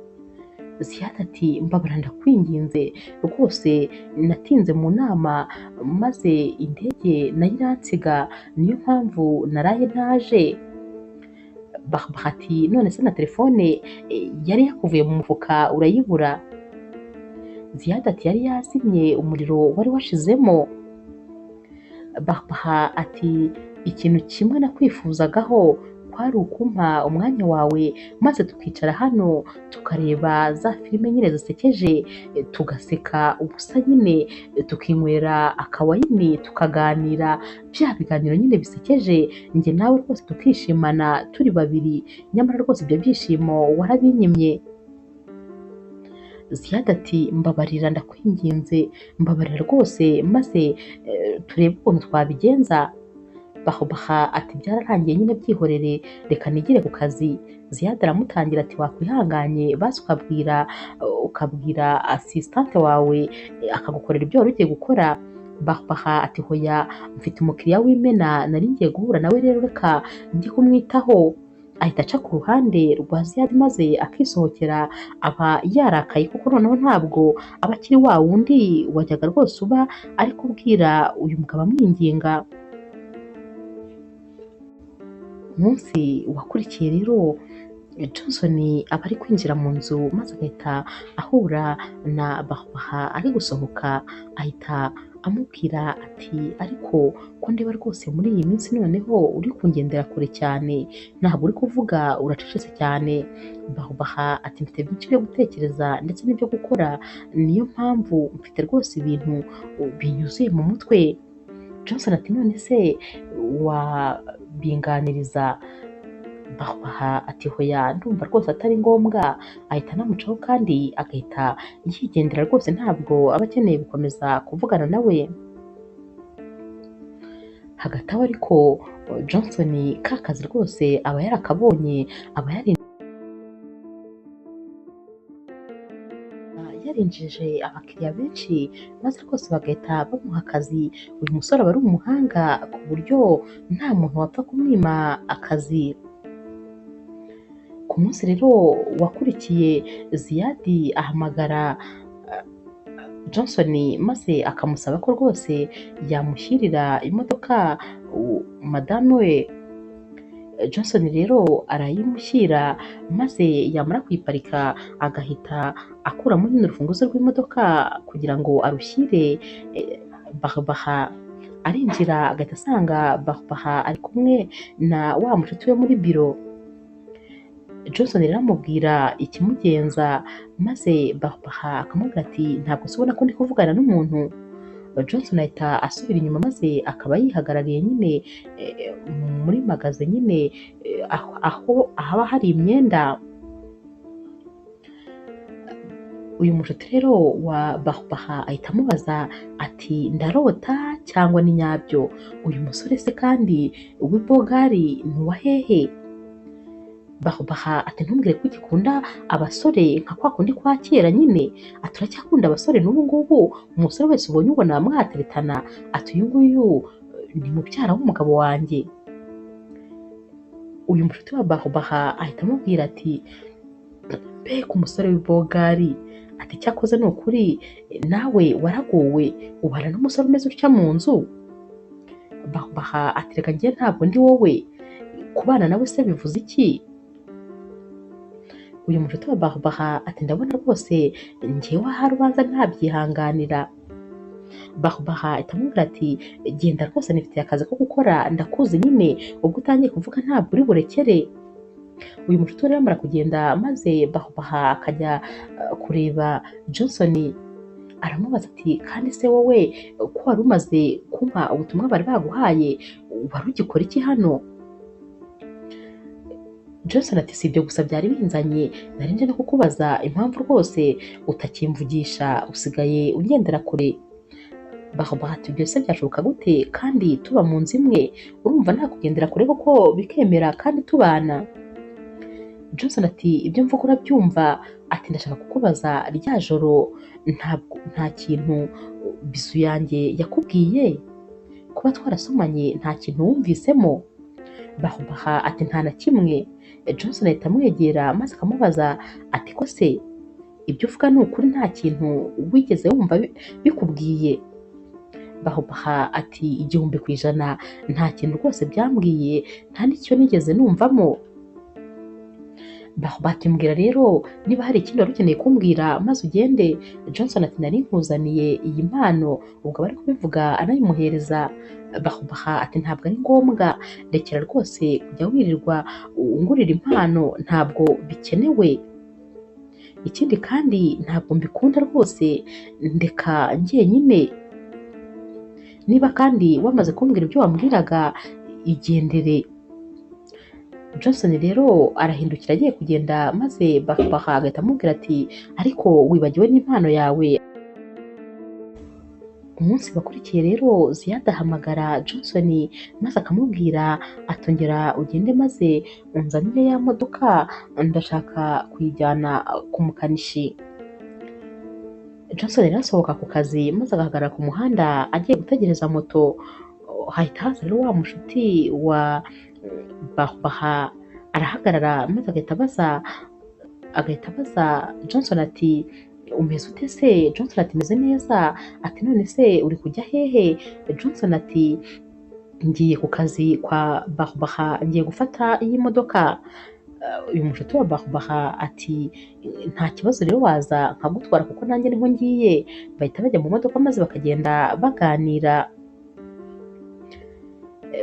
Ziyad ati mbabara ndakwinginze rwose, natinze mu nama maze indege nayo iransiga, niyo mpamvu naraye ntaje. Barbara ati none se na telefone yari yakuvuye mu mufuka urayibura? Ziyad ati yari yazimye, umuriro wari washizemo. Barbara ati ikintu kimwe nakwifuzagaho kwari ukumpa umwanya wawe maze tukicara hano tukareba za filime nyine zisekeje, tugaseka ubusa nyine, tukinywera akawayini, tukaganira bya biganiro nyine bisekeje, njye nawe rwose tukishimana turi babiri, nyamara rwose ibyo byishimo warabinyimye. Ziyad ati mbabarira ndakwinginze, mbabarira rwose maze turebe ukuntu twabigenza. Barbara ati byararangiye nyine byihorere, reka nigire ku kazi. Ziyad aramutangira ati wakwihanganye basi ukabwira asisitante wawe akagukorera ibyo wari ugiye gukora. Barbara ati hoya, mfite umukiriya w'imena nari ngiye guhura nawe, rero reka njye kumwitaho. Ahita aca ku ruhande rwa Ziyad maze akisohokera, aba yarakaye kuko noneho ntabwo aba akiri wa wundi wajyaga rwose uba ari kubwira uyu mugabo amwinginga. Umunsi wakurikiye rero Johnson aba ari kwinjira mu nzu maze agahita ahura na Barbara ari gusohoka, ahita amubwira ati ariko ko ndeba rwose muri iyi minsi noneho uri kungendera kure cyane, ntabwo uri kuvuga, uracecetse cyane. Barbara ati mfite byinshi byo gutekereza ndetse n'ibyo gukora, niyo mpamvu mfite rwose ibintu binyuzuye mu mutwe. Johnson ati none se wabinganiriza? Barbara ati hoya, ndumva rwose atari ngombwa. Ahita anamucaho kandi agahita yigendera rwose, ntabwo aba akeneye gukomeza kuvugana nawe. Hagati aho ariko Johnson ka kazi rwose aba yarakabonye, aba yarinjije abakiriya benshi maze rwose bagahita bamuha akazi. Uyu musore aba ari umuhanga ku buryo nta muntu wapfa kumwima akazi. Ku munsi rero wakurikiye Ziyad ahamagara Johnson maze akamusaba ko rwose yamushyirira imodoka madamu we. Johnson rero arayimushyira maze yamara kuyiparika agahita akuramo nyine urufunguzo rw'imodoka kugira ngo arushyire Barbara. Arinjira agahita asanga Barbara ari kumwe na wa mushuti we muri biro. Johnson rero amubwira ikimugenza maze Barbara akamubwira ati ntabwo se ubona ko ndi kuvugana n'umuntu. Johnson ahita asubira inyuma maze akaba yihagarariye nyine muri magaze nyine aho haba hari imyenda. Uyu mushuti rero wa Barbara ahita amubaza ati ndarota cyangwa ni nyabyo? Uyu musore se kandi w'ibogari ni uwa hehe? Barbara ati ntumbwire ko ugikunda abasore nka kwa kundi kwa kera nyine, ati uracyakunda abasore n'ubu ngubu, umusore wese ubonye ubona mwateretana, ati uyu nguyu ni mubyara w'umugabo wanjye. Uyu mushuti wa Barbara ahita amubwira ati mbega umusore w'ibogari, ati cyakoze ni ukuri nawe waragowe ubana n'umusore umeze utya mu nzu. Barbara ati reka njye ntabwo ndi wowe, kubana nawe se bivuze iki? Uyu mushuti wa Barbara ati ndabona rwose njyewe ahari ubanza ntabyihanganira. Barbara ahita amubwira ati genda rwose nifitiye akazi ko gukora, ndakuzi nyine ubwo utangiye kuvuga ntabwo uri burekere. Uyu mushuti rero amara kugenda maze Barbara akajya kureba Johnson, aramubaza ati kandi se wowe ko wari umaze kumpa ubutumwa bari baguhaye wari ugikora iki hano? Johnson ati si ibyo gusa byari binzanye, nari nje no kukubaza impamvu rwose utakimvugisha, usigaye ugendera kure. Barbara ati ibyo se byashoboka gute kandi tuba mu nzu imwe, urumva nakugendera kure koko bikemera kandi tubana? Johnson ati ibyo mvuga urabyumva, ati ndashaka kukubaza rya joro ntabwo nta kintu bizu yanjye yakubwiye, kuba twarasomanye nta kintu wumvisemo? Barbara ati nta na kimwe. Johnson ahita amwegera maze akamubaza ati ko se Ibyo uvuga ni ukuri, nta kintu wigeze wumva bikubwiye? Bahubaha ati 1000% nta kintu rwose byambwiye, nta n'icyo nigeze numvamo. Bahubaha ati mbwira rero niba hari ikindi wari ukeneye kumbwira maze ugende. Johnson ati nari nkuzaniye iyi mpano, ubwo aba ari kubivuga anayimuhereza. Bahubaha ati ntabwo ari ngombwa, rekera rwose kujya wirirwa ungurira impano, ntabwo bikenewe. Ikindi kandi ntabwo mbikunda rwose, ndeka njyenyine. Niba kandi wamaze kumbwira ibyo wambwiraga igendere. Johnson rero arahindukira agiye kugenda, maze Bahubaha agahita amubwira ati ariko wibagiwe n'impano yawe. Umunsi wakurikiye rero Ziyad ahamagara Johnson maze akamubwira atongera ugende maze unzanire ya modoka, ndashaka kuyijyana ku mukanishi. Johnson rero asohoka ku kazi maze agahagarara ku muhanda agiye gutegereza moto. Hahita haza rero wa mushuti wa Bahubaha arahagarara maze agahita abaza Johnson ati umeze ute se? Johnson ati meze neza. Ati none se uri kujya hehe? Johnson ati ngiye ku kazi kwa Bahubaha, ngiye gufata iyi modoka. Uyu mushuti wa Bahubaha ati nta kibazo rero waza nkagutwara kuko nanjye niho ngiye. Bahita bajya mu modoka maze bakagenda baganira.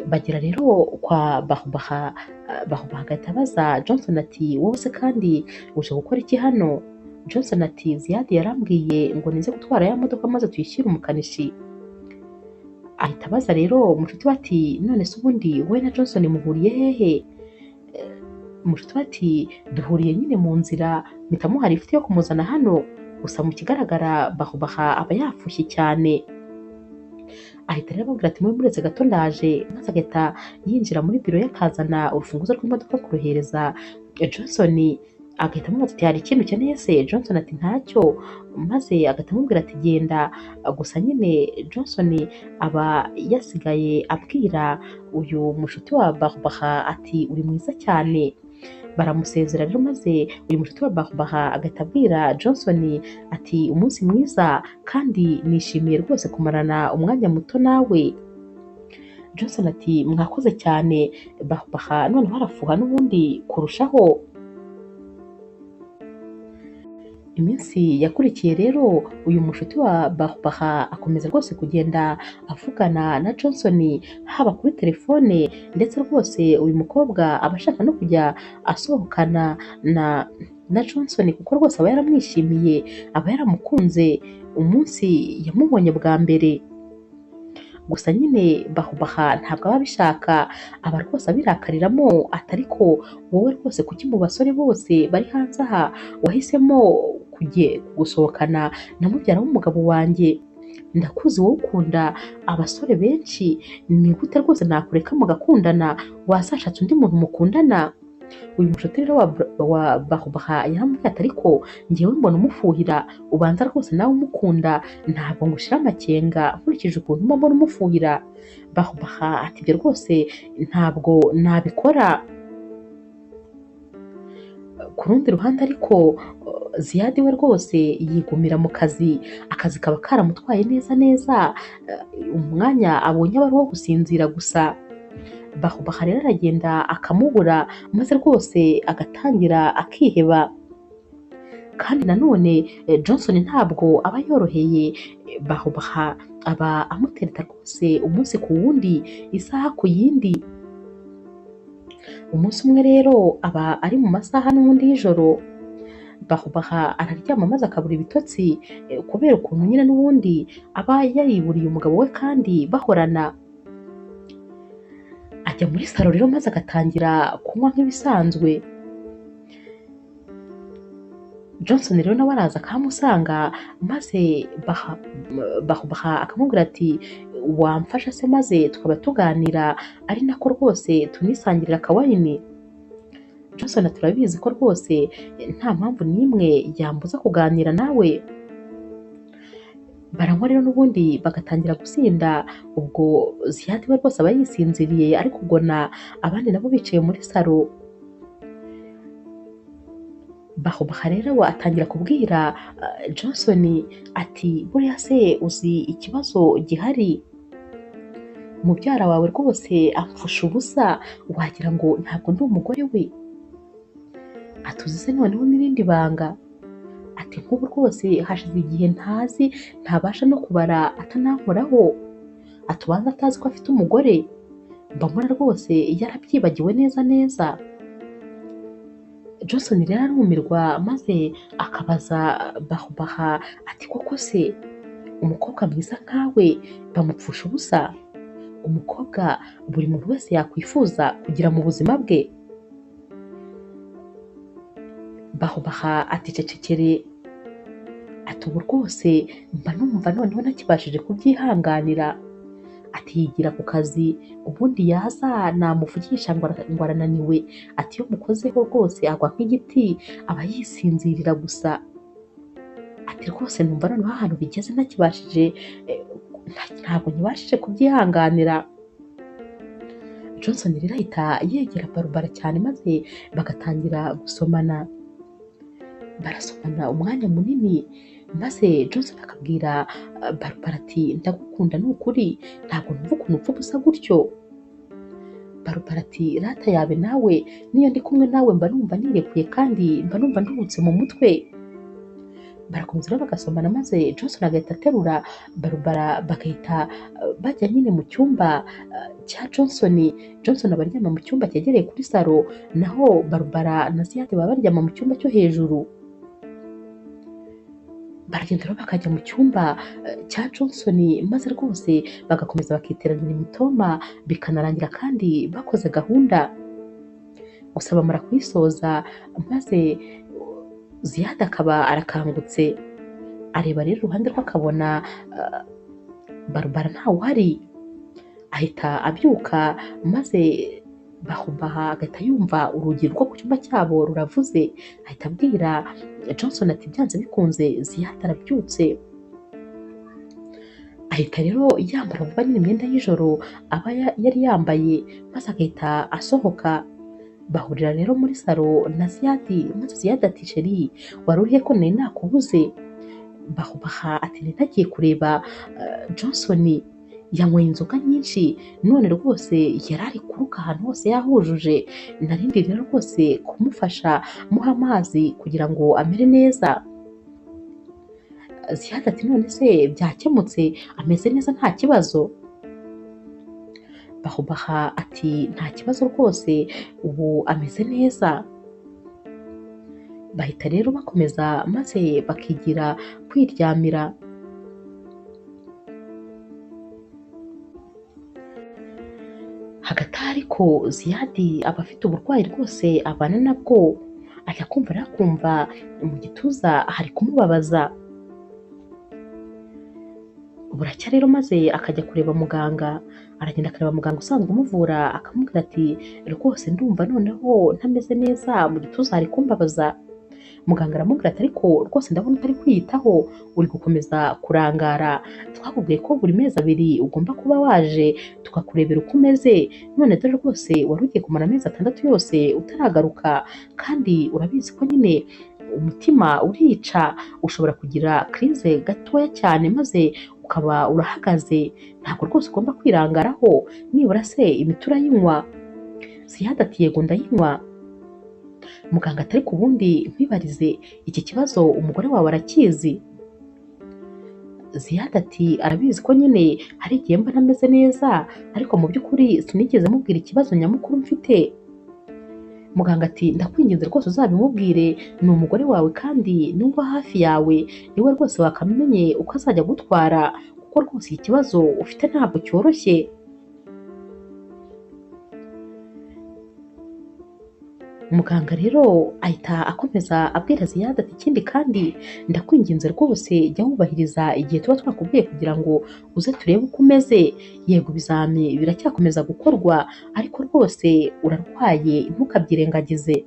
Bagera rero kwa Bahubaha, Bahubaha agahita abaza Johnson ati wowe se kandi uje gukora iki hano? Johnson ati Ziyad yarambwiye ngo nize gutwara ya modoka maze tuyishyire umukanishi. Ahita abaza rero umushuti we ati none se ubundi wowe na Johnson muhuriye hehe? Umushuti we ati duhuriye nyine mu nzira, mpita muha lift yo kumuzana hano. Gusa mu kigaragara Bahubaha aba yafushye cyane. Ahita rero ababwira ati mube muretse gato ndaje, maze agahita yinjira muri biro ye akazana urufunguzo rw'imodoka kuruhereza Johnson. Agahita amubaza ati hari ikintu ukeneye se? Johnson ati ntacyo, maze agahita amubwira ati genda. Gusa nyine Johnson aba yasigaye abwira uyu mushuti wa Bahubaha ati uri mwiza cyane. Baramusezera rero maze uyu mushuti wa Bahubaha agahita abwira Johnson ati umunsi mwiza kandi nishimiye rwose kumarana umwanya muto nawe. Johnson ati mwakoze cyane. Bahubaha noneho arafuha n'ubundi kurushaho. Iminsi yakurikiye rero uyu mushuti wa Bahubaha akomeza rwose kugenda avugana na Johnson haba kuri telefone, ndetse rwose uyu mukobwa aba ashaka no kujya asohokana na Johnson kuko rwose aba yaramwishimiye, aba yaramukunze umunsi yamubonye bwa mbere. Gusa nyine Bahubaha ntabwo aba abishaka, aba rwose abirakariramo ati ariko wowe rwose kuki mu basore bose bari hanze aha wahisemo gusohokana na mubyara w'umugabo wanjye? Ndakuzi wowe ukunda abasore benshi, ni gute rwose nakureka mugakundana, wazashatse undi muntu mukundana? Uyu mushuti rero wa Bahubaha yaramubwiye ati ariko njyewe mbona umufuhira, ubanza rwose nawe umukunda, ntabwo ngushira amakenga nkurikije ukuntu mba mbona umufuhira. Bahubaha ati ibyo rwose ntabwo nabikora. Ku rundi ruhande ariko Ziyad we rwose yigumira mu kazi, akazi kaba karamutwaye neza neza, umwanya abonye aba ari uwo gusinzira gusa. Bahubaha rero aragenda akamubura maze rwose agatangira akiheba. Kandi nanone Johnson ntabwo aba yoroheye Bahubaha, aba amutereta rwose umunsi ku wundi, isaha ku yindi. Umunsi umwe rero aba ari mu masaha n'ubundi y'ijoro, Bahubaha araryama maze akabura ibitotsi kubera ukuntu nyine n'ubundi aba yariburiye umugabo we kandi bahorana. Ajya muri salo rero maze agatangira kunywa nk'ibisanzwe. Johnson rero nawe araza akahamusanga maze Bahubaha akamubwira ati wamfasha se maze tukaba tuganira, ari nako rwose tunisangirira akawayini. Johnson turabizi ko rwose nta mpamvu n'imwe yambuza kuganira nawe. Baranywa rero n'ubundi bagatangira gusinda, ubwo Ziyad we rwose aba yisinziriye ariko ubwo na abandi nabo bicaye muri salo. Bahubaha rero atangira kubwira Johnson ati buriya se uzi ikibazo gihari, mubyara wawe rwose amfusha ubusa, wagira ngo ntabwo ndi umugore we. Atuzi se noneho n'irindi banga, ati nk'ubu rwose hashize igihe ntazi ntabasha no kubara atanankoraho, atubanza atazi ko afite umugore, mba mbona rwose yarabyibagiwe neza neza. Johnson rero arumirwa maze akabaza Bahubaha ati koko se umukobwa mwiza nkawe bamupfusha ubusa, umukobwa buri muntu wese yakwifuza kugira mu buzima bwe? Bahubaha ati cecekere, ati ubu rwose mba numva noneho ntakibashije kubyihanganira. Ati yigira ku kazi, ubundi yaza namuvugisha ngo arananiwe, ati iyo mukozeho rwose agwa nk'igiti aba yisinzirira gusa. Ati rwose numva noneho ahantu bigeze ntakibashije, ntabwo nkibashije kubyihanganira. Johnson rero ahita yegera Barbara cyane maze bagatangira gusomana, barasomana umwanya munini, maze Johnson akabwira Barbara ati ndagukunda ni ukuri, ntabwo numva ukuntu upfa ubusa gutyo. Barbara ati rata yawe nawe niyo ndi kumwe nawe mba numva nirekuye kandi mba numva nduhutse mu mutwe. Barakomeza rero bagasomana maze Johnson agahita aterura Barbara bagahita bajya nyine mu cyumba cya Johnson. Johnson aba aryama mu cyumba cyegereye kuri salo, naho Barbara na Ziyadi baba baryama mu cyumba cyo hejuru. Baragenda rero bakajya mu cyumba cya Johnson maze rwose bagakomeza bakiteranira imitoma, bikanarangira kandi bakoze gahunda. Gusa bamara kuyisoza maze Ziyadi akaba arakangutse, areba rero iruhande rwe akabona Barbara ntawe uhari, ahita abyuka maze Bahubaha agahita yumva urugi rwo ku cyumba cyabo ruravuze, ahita abwira Johnson ati byanze bikunze Ziyadi arabyutse. Ahita rero yambara vuba nyine imyenda y'ijoro aba yari yambaye, maze agahita asohoka. Bahurira rero muri salo na Ziyadi, maze Ziyadi ati sheri wari urihe ko nari nakubuze? Bahubaha ati nari nagiye kureba Johnson yanyweye inzoga nyinshi none rwose yari ari kuruka ahantu hose yahujuje, narindi rero rwose kumufasha muha amazi kugira ngo amere neza. Ziyadi ati none se byakemutse ameze neza nta kibazo? Bahubaha ati nta kibazo rwose ubu ameze neza. Bahita rero bakomeza maze bakigira kwiryamira. Hagati ariko Ziyadi aba afite uburwayi rwose abana nabwo, ajya kumva rero akumva mu gituza hari kumubabaza. Buracya rero maze akajya kureba muganga, aragenda akareba muganga usanzwe umuvura, akamubwira ati rwose ndumva noneho ntameze neza mu gituza hari kumbabaza. Muganga aramubwira ati ariko rwose ndabona utari kwiyitaho, uri gukomeza kurangara, twakubwiye ko buri mezi abiri ugomba kuba waje tukakurebera uko umeze, none dore rwose wari ugiye kumara amezi 6 yose utaragaruka, kandi urabizi ko nyine umutima urica, ushobora kugira crise gatoya cyane maze ukaba urahagaze, ntabwo rwose ugomba kwirangaraho, nibura se imiti urayinywa? Ziyadi ati yego ndayinywa. Muganga atari ku bundi nkwibarize iki kibazo umugore wawe arakizi? Ziyadi ati arabizi ko nyine hari igihe mba ntameze neza, ariko mu by'ukuri sinigeze mubwira ikibazo nyamukuru mfite. Muganga ati ndakwinginze rwose uzabimubwire, ni umugore wawe kandi niba hafi yawe niwe rwose wakamenye uko azajya gutwara, kuko rwose iki kibazo ufite ntabwo cyoroshye. Muganga rero ahita akomeza abwira Ziyadi ati ikindi kandi ndakwinginze rwose jya wubahiriza igihe tuba twakubwiye kugira ngo uze turebe uko umeze, yego ibizami biracyakomeza gukorwa ariko rwose urarwaye ntukabyirengagize.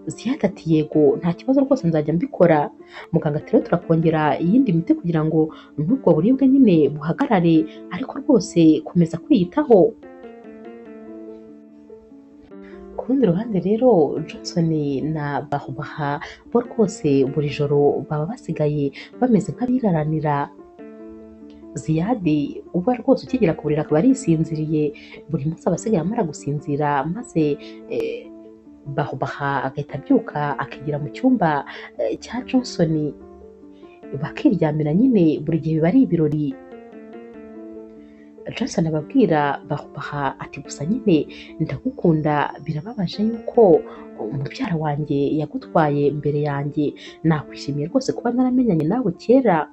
Ziyadi ati yego nta kibazo rwose nzajya mbikora. Muganga ati rero turakongera iyindi miti kugira ngo n'ubwo buribwe nyine buhagarare, ariko rwose komeza kwiyitaho. Ku Ku rundi ruhande rero Johnson na Bahubaha bo rwose buri joro baba basigaye bameze nk'abiraranira. Ziyadi uba rwose ukigera ku buriri akaba arisinziriye, buri munsi aba asigaye amara gusinzira maze Bahubaha agahita abyuka akigira mu cyumba cya Johnson, bakiryamira nyine, buri gihe biba ari ibirori. Johnson ababwira Bahubaha ati gusa nyine ndagukunda, birababaje yuko mubyara wanjye yagutwaye mbere yanjye, nakwishimiye rwose kuba naramenyanye nawe kera.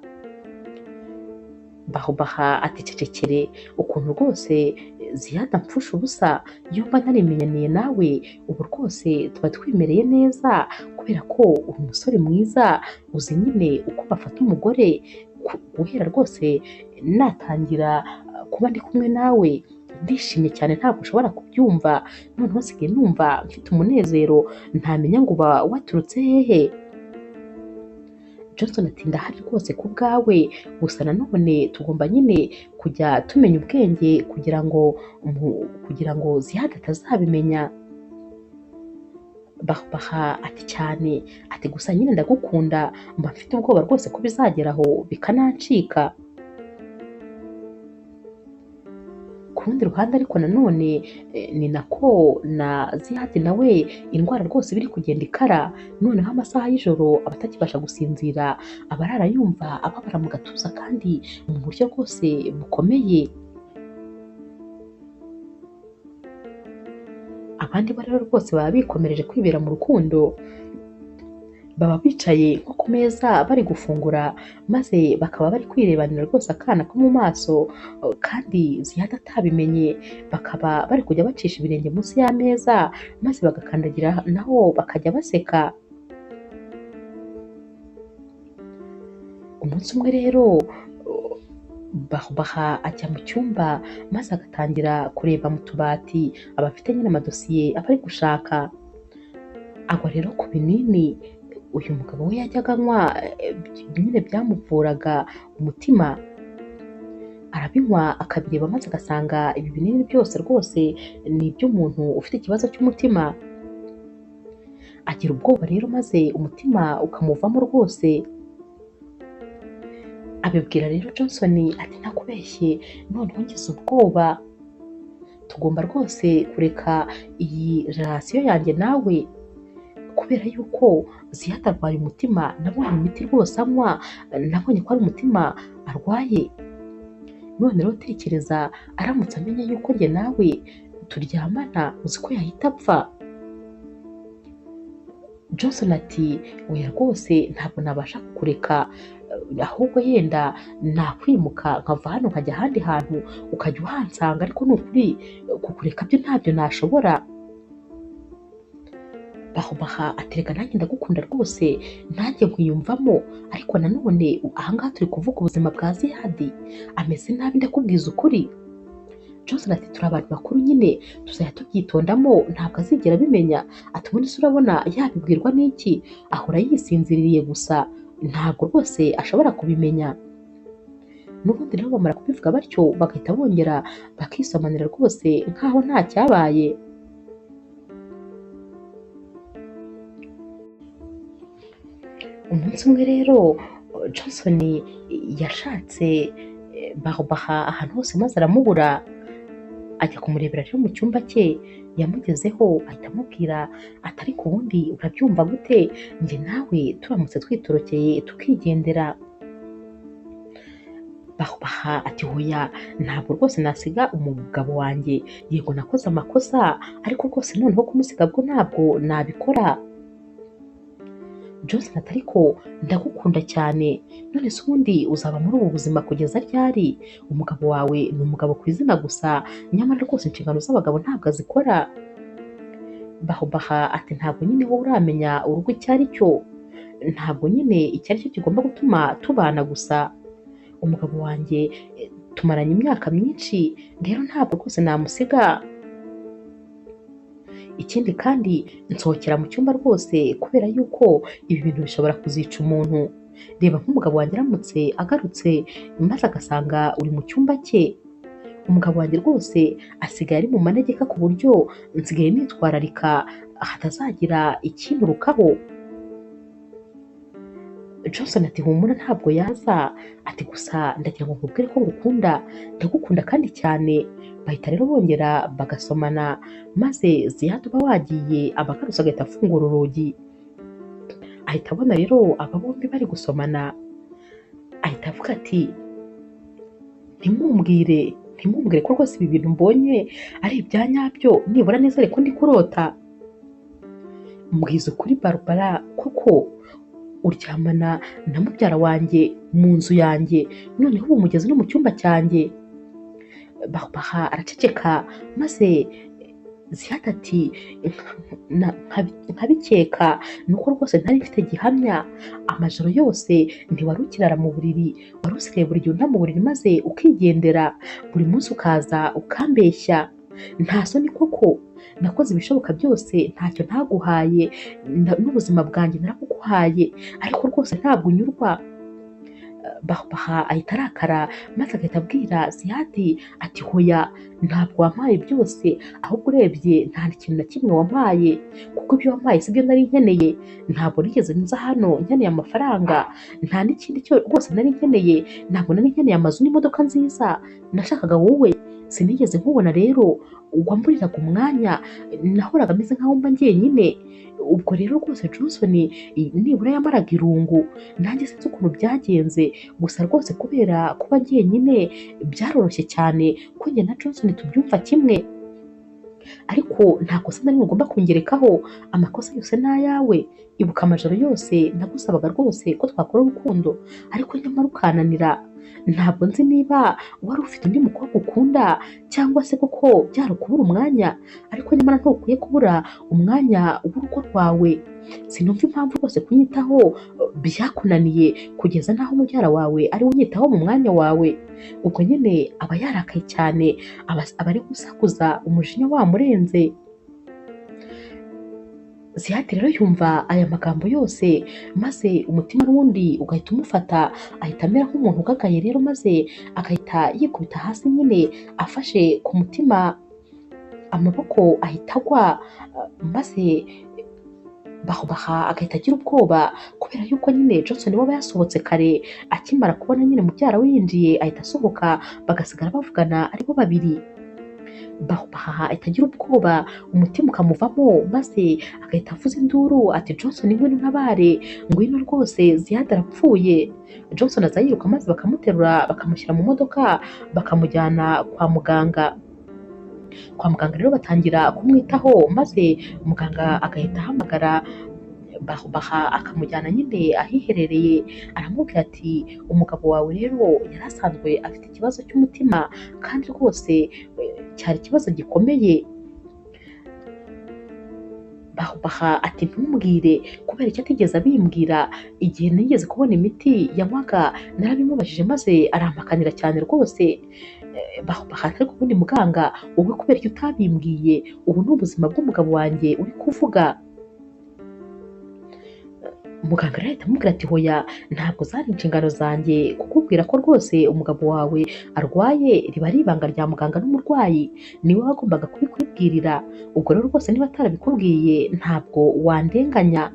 Bahubaha ati cecekere, ukuntu rwose Ziyadi amfusha ubusa, iyo mba narimenyaniye nawe ubu rwose tuba twimereye neza, kubera ko uri umusore mwiza, uzi nyine uko bafata umugore, guhera rwose natangira kuba ndi kumwe nawe ndishimye cyane, ntabwo ushobora kubyumva, noneho nsigaye numva mfite umunezero ntamenya ngo uba waturutse hehe. Johnson ati ndahari rwose ku bwawe, gusa nanone tugomba nyine kujya tumenya ubwenge kugira ngo Ziyadi atazabimenya. Bahubaha ati cyane, ati gusa nyine ndagukunda, mba mfite ubwoba rwose ko bizageraho bikanancika. Ku rundi ruhande ariko nanone ni nako na Ziyadi nawe indwara rwose biri kugenda ikara, noneho amasaha y'ijoro aba atakibasha gusinzira, aba arara yumva ababara mu gatuza kandi mu buryo rwose bukomeye. Abandi bo rero rwose baba bikomereje kwibera mu rukundo, baba bicaye nko ku meza bari gufungura, maze bakaba bari kwirebanira rwose akana ko mu maso, kandi Ziyadi atabimenye, bakaba bari kujya bacisha ibirenge munsi y'ameza, maze bagakandagira naho bakajya baseka. Umunsi umwe rero Bahubaha ajya mu cyumba maze agatangira kureba mu tubati, aba afite nyine amadosiye aba ari gushaka, agwa rero ku binini uyu mugabo we yajyaga anywa nyine byamuvuraga umutima, arabinywa akabireba maze agasanga ibi binini byose rwose ni iby'umuntu ufite ikibazo cy'umutima. Agira ubwoba rero maze umutima ukamuvamo rwose. Abibwira rero Johnson ati ntakubeshye, noneho ngize ubwoba, tugomba rwose kureka iyi relasiyo yanjye nawe, kubera yuko Ziyadi arwaye umutima, nabonye imiti rwose anywa, nabonye ko ari umutima arwaye, none rero tekereza aramutse amenya yuko njye nawe turyamana, uzi ko yahita apfa. Johnson ati oya rwose ntabwo nabasha kukureka, ahubwo yenda nakwimuka nkava hano nkajya ahandi hantu ukajya uhansanga, ariko ni ukuri kukureka byo ntabyo nashobora. Bahubaha atereka nanjye ndagukunda rwose, nanjye nkwiyumvamo, ariko nanone ahangaha turi kuvuga ubuzima bwa Ziyadi, ameze nabi ndakubwiza ukuri. Johnson ati turi abantu bakuru nyine tuzajya tubyitondamo, ntabwo azigera abimenya, ati ubundi se urabona yabibwirwa n'iki, ahora yisinziriye gusa, ntabwo rwose ashobora kubimenya. N'ubundi rero bamara kubivuga batyo bagahita bongera bakisomanira rwose nkaho nta cyabaye. Umunsi umwe rero Johnson yashatse Bahubaha ahantu hose maze aramubura, ajya kumurebera rero mu cyumba cye, yamugezeho ahita amubwira ati ariko ubundi urabyumva gute, njye nawe turamutse twitorokeye tukigendera. Bahubaha ati hoya ntabwo rwose nasiga umugabo wanjye, yego nakoze amakosa, ariko rwose noneho kumusiga bwo ntabwo nabikora. Johnson ati ariko ndagukunda cyane, none se ubundi uzaba muri ubu buzima kugeza ryari? Umugabo wawe ni umugabo ku izina gusa, nyamara rwose inshingano z'abagabo ntabwo azikora. Bahubaha ati ntabwo nyine wowe uramenya urugo icyo ari cyo, ntabwo nyine icyo ari cyo kigomba gutuma tubana gusa, umugabo wanjye tumaranye imyaka myinshi, rero ntabwo rwose namusiga. Ikindi kandi nsohokera mu cyumba rwose kubera yuko ibi bintu bishobora kuzica umuntu. Reba nk'umugabo wanjye aramutse agarutse maze agasanga uri mu cyumba cye, Umugabo wanjye rwose asigaye ari mu manegeka ku buryo nsigaye nitwararika hatazagira ikinturukaho. Johnson ati humura ntabwo yaza, ati gusa ndagira ngo nkubwire ko ngukunda, ndagukunda kandi cyane. Bahita rero bongera bagasomana, maze Ziyad uba wagiye aba agarutse agahita afungura urugi, ahita abona rero aba bombi bari gusomana, ahita avuga ati ntimumbwire, ntimumbwire ko rwose ibi bintu mbonye ari ibya nyabyo, nibura neza ariko ndi kurota. Mbwiza ukuri Barbara, koko uryamana na mubyara wanjye mu nzu yanjye, noneho ubu mugeze no mu cyumba cyanjye. Barbara araceceka, maze Ziyad ati nkabikeka nuko rwose ntari mfite gihamya, amajoro yose ntiwari ukirara mu buriri, wari usigaye buri gihe unta mu buriri maze ukigendera, buri munsi ukaza ukambeshya, nta soni koko, nakoze ibishoboka byose ntacyo ntaguhaye, n'ubuzima bwanjye narabuguhaye, ariko rwose ntabwo unyurwa. Barbara ahita arakara, maze agahita abwira Ziyad ati hoya ntabwo wampaye byose, ahubwo urebye nta kintu na kimwe wampaye, kuko ibyo wampaye sibyo nari nkeneye, ntabwo nigeze nza hano nkeneye amafaranga, nta n'ikindi cyo rwose nari nkeneye, ntabwo nari nkeneye amazu n'imodoka nziza, nashakaga wowe, sinigeze nkubona rero, wamburiraga umwanya, nahoraga meze nkaho mba njyenyine. Ubwo rero rwose Johnson nibura yamaraga irungu, nanjye sinzi ukuntu byagenze, gusa rwose kubera kuba njyenyine byaroroshye cyane ko njye na Johnson tubyumva kimwe, ariko nta kosa na rimwe ugomba kungerekaho, amakosa yose ni ayawe. Ibuka amajoro yose nagusabaga rwose ko twakora urukundo, ariko nyamara ukananira. Ntabwo nzi niba wari ufite undi mukobwa ukunda cyangwa se koko byari ukubura umwanya, ariko nyamara ntukwiye kubura umwanya w'urugo rwawe. Sinumva impamvu rwose kunyitaho byakunaniye kugeza n'aho mubyara wawe ari we unyitaho mu mwanya wawe. Ubwo nyine aba yarakaye cyane, aba ari gusakuza umujinya wamurenze. Ziyad rero yumva aya magambo yose, maze umutima n'ubundi ugahita umufata, ahita amera nk'umuntu ugagaye rero, maze agahita yikubita hasi nyine afashe ku mutima, amaboko ahita agwa, maze Barbara agahita agira ubwoba kubera yuko nyine Johnson we aba yasohotse kare, akimara kubona nyine mubyara we yinjiye ahita asohoka, bagasigara bavugana aribo babiri. Barbara ahita agira ubwoba, umutima ukamuvamo, maze agahita avuza induru ati Johnson ngwino untabare, ngwino rwose Ziyad arapfuye. Johnson aza yiruka maze bakamuterura bakamushyira mu modoka bakamujyana kwa muganga. Kwa muganga rero batangira kumwitaho, maze muganga agahita ahamagara Barbara akamujyana nyine ahiherereye, aramubwira ati umugabo wawe rero yari asanzwe afite ikibazo cy'umutima kandi rwose cyari ikibazo gikomeye. Barbara ati ntumbwire kubera icyo atigeze abimbwira, igihe nigeze kubona imiti yanywaga narabimubajije maze arampakanira cyane rwose. Barbara ariko ubundi muganga wowe kubera icyo utabimbwiye, ubu ni ubuzima bw'umugabo wanjye uri kuvuga. Muganga rero ahita amubwira ati hoya ntabwo zari inshingano zanjye kukubwira ko rwose umugabo wawe arwaye, riba ari ibanga rya muganga n'umurwayi, niwe wagombaga kubikwibwirira. Ubwo rero rwose niba atarabikubwiye ntabwo wandenganya,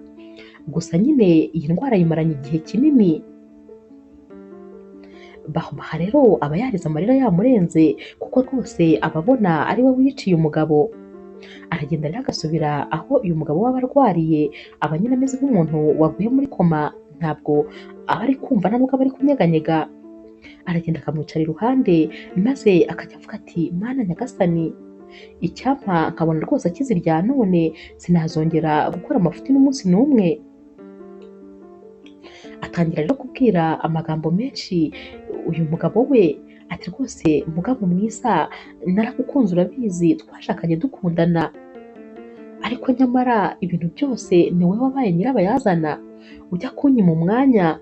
gusa nyine iyi ndwara yimaranye igihe kinini. Barbara rero aba yarize amarira yamurenze, kuko rwose aba abona ari we wiciye umugabo. Aragenda rero agasubira aho uyu mugabo we aba arwariye, aba nyine ameze nk'umuntu waguye muri koma, ntabwo aba ari kumva nubwo aba ari kunyeganyega. Aragenda akamwicara iruhande, maze akajya avuga ati Mana nyagasani, icyampa nkabona rwose akize irya none, sinazongera gukora amafuti n'umunsi n'umwe. Atangira rero kubwira amagambo menshi uyu mugabo we, ati rwose mugabo mwiza naragukunze urabizi, twashakanye dukundana, ariko nyamara ibintu byose ni wowe wabaye nyirabayazana, ujya kunyima umwanya,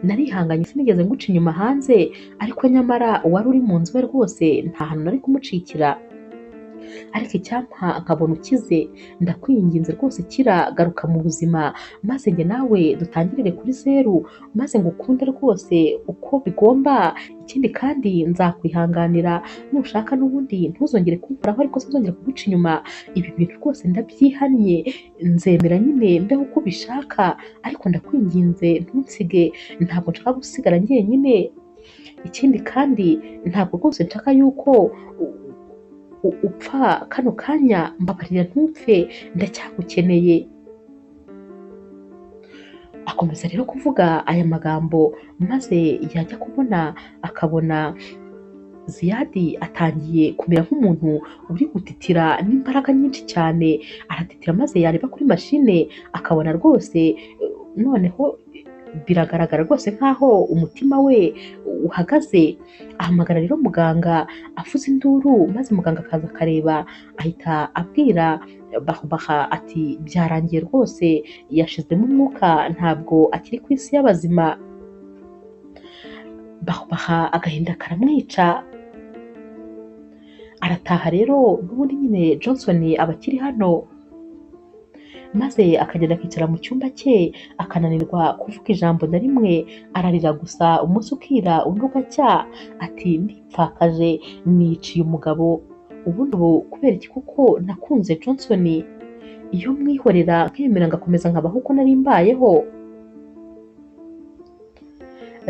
narihanganye sinigeze nguca inyuma hanze, ariko nyamara uwari uri mu nzu we rwose nta hantu nari kumucikira. Ariko icyampa nkabona ukize, ndakwinginze rwose kira, garuka mu buzima, maze njye nawe dutangirire kuri zeru, maze ngukunde rwose uko bigomba. Ikindi kandi nzakwihanganira, nushaka n'ubundi ntuzongere kunkoraho, ariko sinzongera kuguca inyuma. Ibi bintu rwose ndabyihannye, nzemera nyine mbeho uko ubishaka, ariko ndakwinginze ntunsige, ntabwo nshaka gusigara njyenyine. Ikindi kandi ntabwo rwose nshaka yuko upfa kano kanya, mbabarira ntupfe, ndacyagukeneye. Akomeza rero kuvuga aya magambo, maze yajya kubona akabona Ziyadi atangiye kumera nk'umuntu uri gutitira n'imbaraga nyinshi cyane, aratitira maze yareba kuri mashine akabona rwose noneho biragaragara rwose nk'aho umutima we uhagaze. Ahamagara rero muganga avuza induru, maze muganga akaza akareba, ahita abwira Bahubaha ati byarangiye rwose, yashizemo umwuka, ntabwo akiri ku isi y'abazima. Bahubaha agahinda karamwica, arataha rero. N'ubundi nyine Johnson aba akiri hano, maze akagenda akicara mu cyumba cye, akananirwa kuvuga ijambo na rimwe, ararira gusa, umunsi ukira undi ugacya, ati ndipfakaje, niciye umugabo, ubundi ubu kubera iki kuko nakunze Johnson, iyo mwihorera nkemera ngakomeza nkabaho uko nari mbayeho.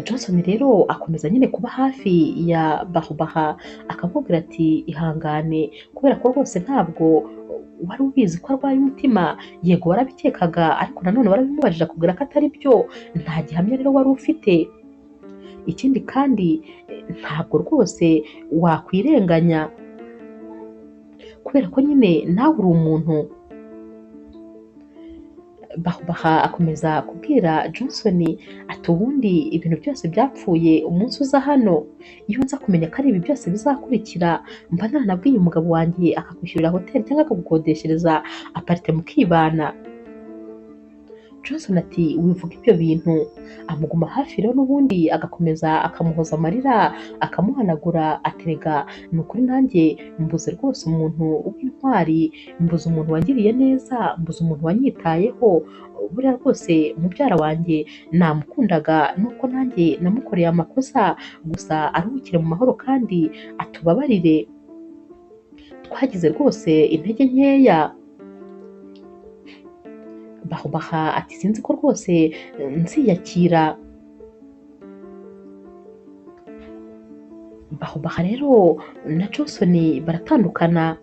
Johnson rero akomeza nyine kuba hafi ya Bahubaha, akamubwira ati ihangane, kubera ko rwose ntabwo wari ubizi ko arwaye umutima, yego warabikekaga, ariko nanone warabimubajije akubwira ko atari byo, nta gihamya rero wari ufite. Ikindi kandi ntabwo rwose wakwirenganya, kubera ko nyine nawe uri umuntu. Bahubaha akomeza kubwira Johnson ati ubundi ibintu byose byapfuye umunsi uza hano, iyo nza kumenya ko ari ibi byose bizakurikira, mba naranabwiye umugabo wanjye akakwishyurira hoteli cyangwa akagukodeshereza aparite mukibana. Johnson ati wivuga ibyo bintu. Amuguma hafi rero n'ubundi agakomeza akamuhoza amarira, akamuhanagura, aterega ni ukuri nanjye mbuze rwose umuntu w'intwari, mbuze umuntu wangiriye neza, mbuze umuntu wanyitayeho, buriya rwose mubyara wanjye namukundaga nuko nanjye namukoreye amakosa, gusa aruhukire mu mahoro kandi atubabarire, twagize rwose intege nkeya. Bahubaha ati sinzi ko rwose nziyakira. Bahubaha rero na Johnson baratandukana.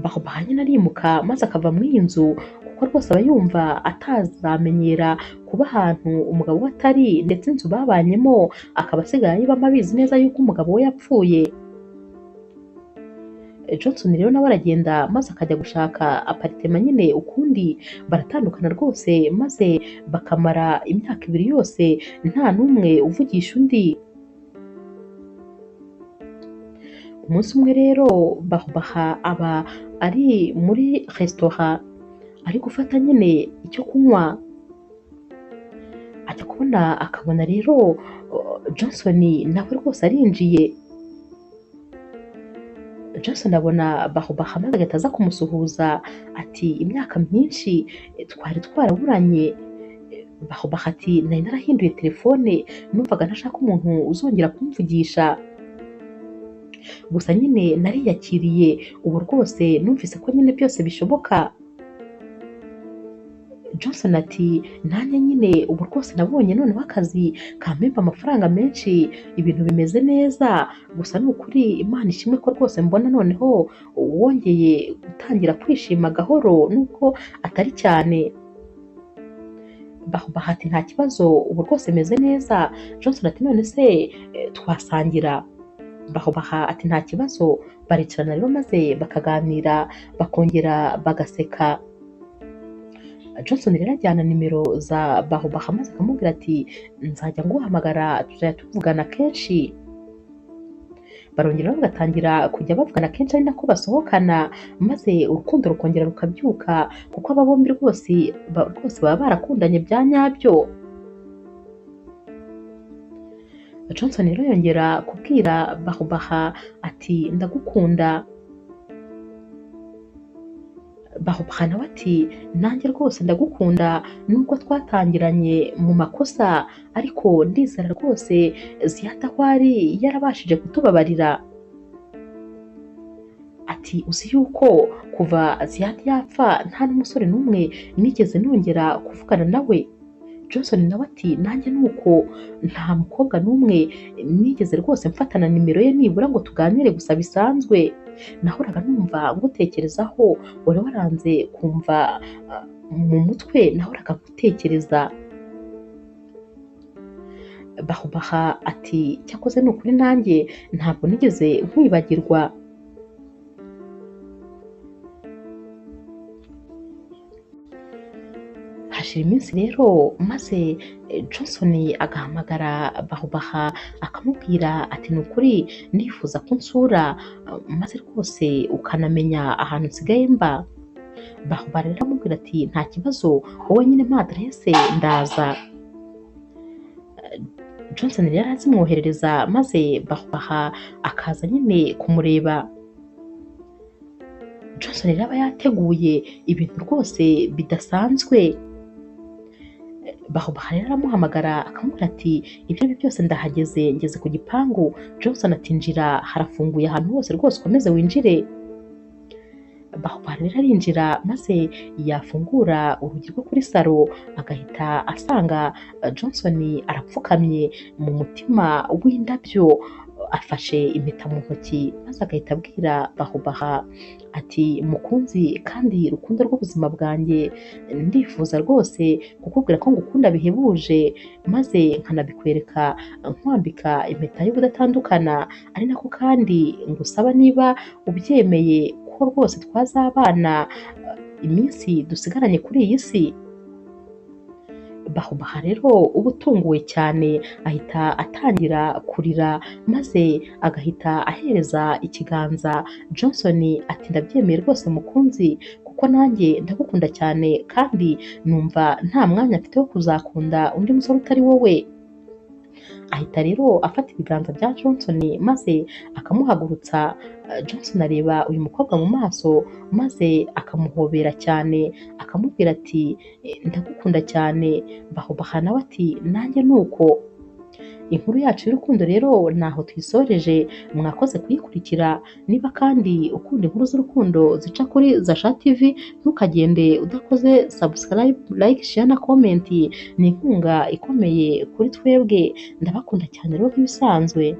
Bahubaha nyine arimuka maze akava muri iyi nzu, kuko rwose aba yumva atazamenyera kuba ahantu umugabo we atari, ndetse inzu babanyemo akaba asigaye ayibamo abizi neza yuko umugabo we yapfuye. Johnson rero nawe aragenda maze akajya gushaka aparitema nyine ukundi, baratandukana rwose, maze bakamara imyaka 2 yose nta n'umwe uvugisha undi. Umunsi umwe rero Bahubaha aba ari muri resitora ari gufata nyine icyo kunywa, ajya kubona akabona rero Johnson nawe rwose arinjiye. Johnson abona Bahubaha maze agahita aza kumusuhuza ati imyaka myinshi twari twaraburanye. Bahubaha ati nari narahinduye telefone, numvaga ntashaka umuntu uzongera kumvugisha, gusa nyine nariyakiriye, ubu rwose numvise ko nyine byose bishoboka. Johnson ati nanjye nyine ubu rwose nabonye noneho akazi kampemba amafaranga menshi, ibintu bimeze neza, gusa ni ukuri Imana ishimwe ko rwose mbona noneho wongeye gutangira kwishima gahoro nubwo atari cyane. Bahubaha ati nta kibazo, ubu rwose meze neza. Johnson ati none se twasangira? Bahubaha ati nta kibazo. Baricarana rero maze bakaganira, bakongera bagaseka. Johnson rero ajyana nimero za Bahubaha maze akamubwira ati nzajya nguhamagara, tuzajya tuvugana kenshi. Barongera bagatangira kujya bavugana kenshi ari nako basohokana, maze urukundo rukongera rukabyuka, kuko aba bombi rwose baba barakundanye bya nyabyo. Johnson rero yongera kubwira Barbara ati ndagukunda. Barbara nawe ati nanjye rwose ndagukunda nubwo twatangiranye mu makosa, ariko ndizera rwose Ziyad aho ari yarabashije kutubabarira. Ati uzi yuko kuva Ziyad yapfa nta n'umusore n'umwe nigeze nongera kuvugana nawe. Johnson nawe ati nanjye nuko nta mukobwa n'umwe nigeze rwose mfatana nimero ye nibura ngo tuganire gusa bisanzwe. Nahoraga numva ngutekerezaho, wari waranze kumva mu mutwe, nahoraga ngutekereza. Barbara ati cyakoze ni ukuri nanjye ntabwo nigeze nkwibagirwa. Hashira iminsi rero maze Johnson agahamagara Barbara akamubwira ati ni ukuri ndifuza ko unsura maze rwose ukanamenya ahantu nsigaye mba. Barbara rero aramubwira ati nta kibazo, wowe nyine mpa aderese ndaza. Johnson rero arazimwoherereza maze Barbara akaza nyine kumureba. Johnson rero aba yateguye ibintu rwose bidasanzwe. Barbara rero aramuhamagara akamubwira ati ibyo ari byo byose ndahageze, ngeze ku gipangu. Johnson ati njira, harafunguye ahantu hose rwose ukomeze winjire. Barbara rero arinjira maze yafungura urugi rwo kuri salo agahita asanga Johnson arapfukamye mu mutima w'indabyo, afashe impeta mu ntoki, maze agahita abwira Barbara ati mukunzi kandi rukundo rw'ubuzima bwanjye, ndifuza rwose kukubwira ko ngukunda bihebuje, maze nkanabikwereka nkwambika impeta y'ubudatandukana, ari nako kandi ngusaba niba ubyemeye ko rwose twazabana iminsi dusigaranye kuri iyi si. Barbara rero uba utunguwe cyane ahita atangira kurira, maze agahita ahereza ikiganza Johnson ati ndabyemeye rwose mukunzi, kuko nanjye ndagukunda cyane kandi numva nta mwanya mfite wo kuzakunda undi musore utari wowe. Ahita rero afata ibiganza bya Johnson maze akamuhagurutsa. Johnson areba uyu mukobwa mu maso maze akamuhobera cyane akamubwira ati ndagukunda cyane. Barbara nawe ati nanjye nuko. Inkuru yacu y'urukundo rero naho tuyisoreje, mwakoze kuyikurikira. Niba kandi ukunda inkuru z'urukundo zica kuri Zasha TV, ntukagende udakoze subscribe, like, share na comment. Ni inkunga ikomeye kuri twebwe. Ndabakunda cyane rero nk'ibisanzwe.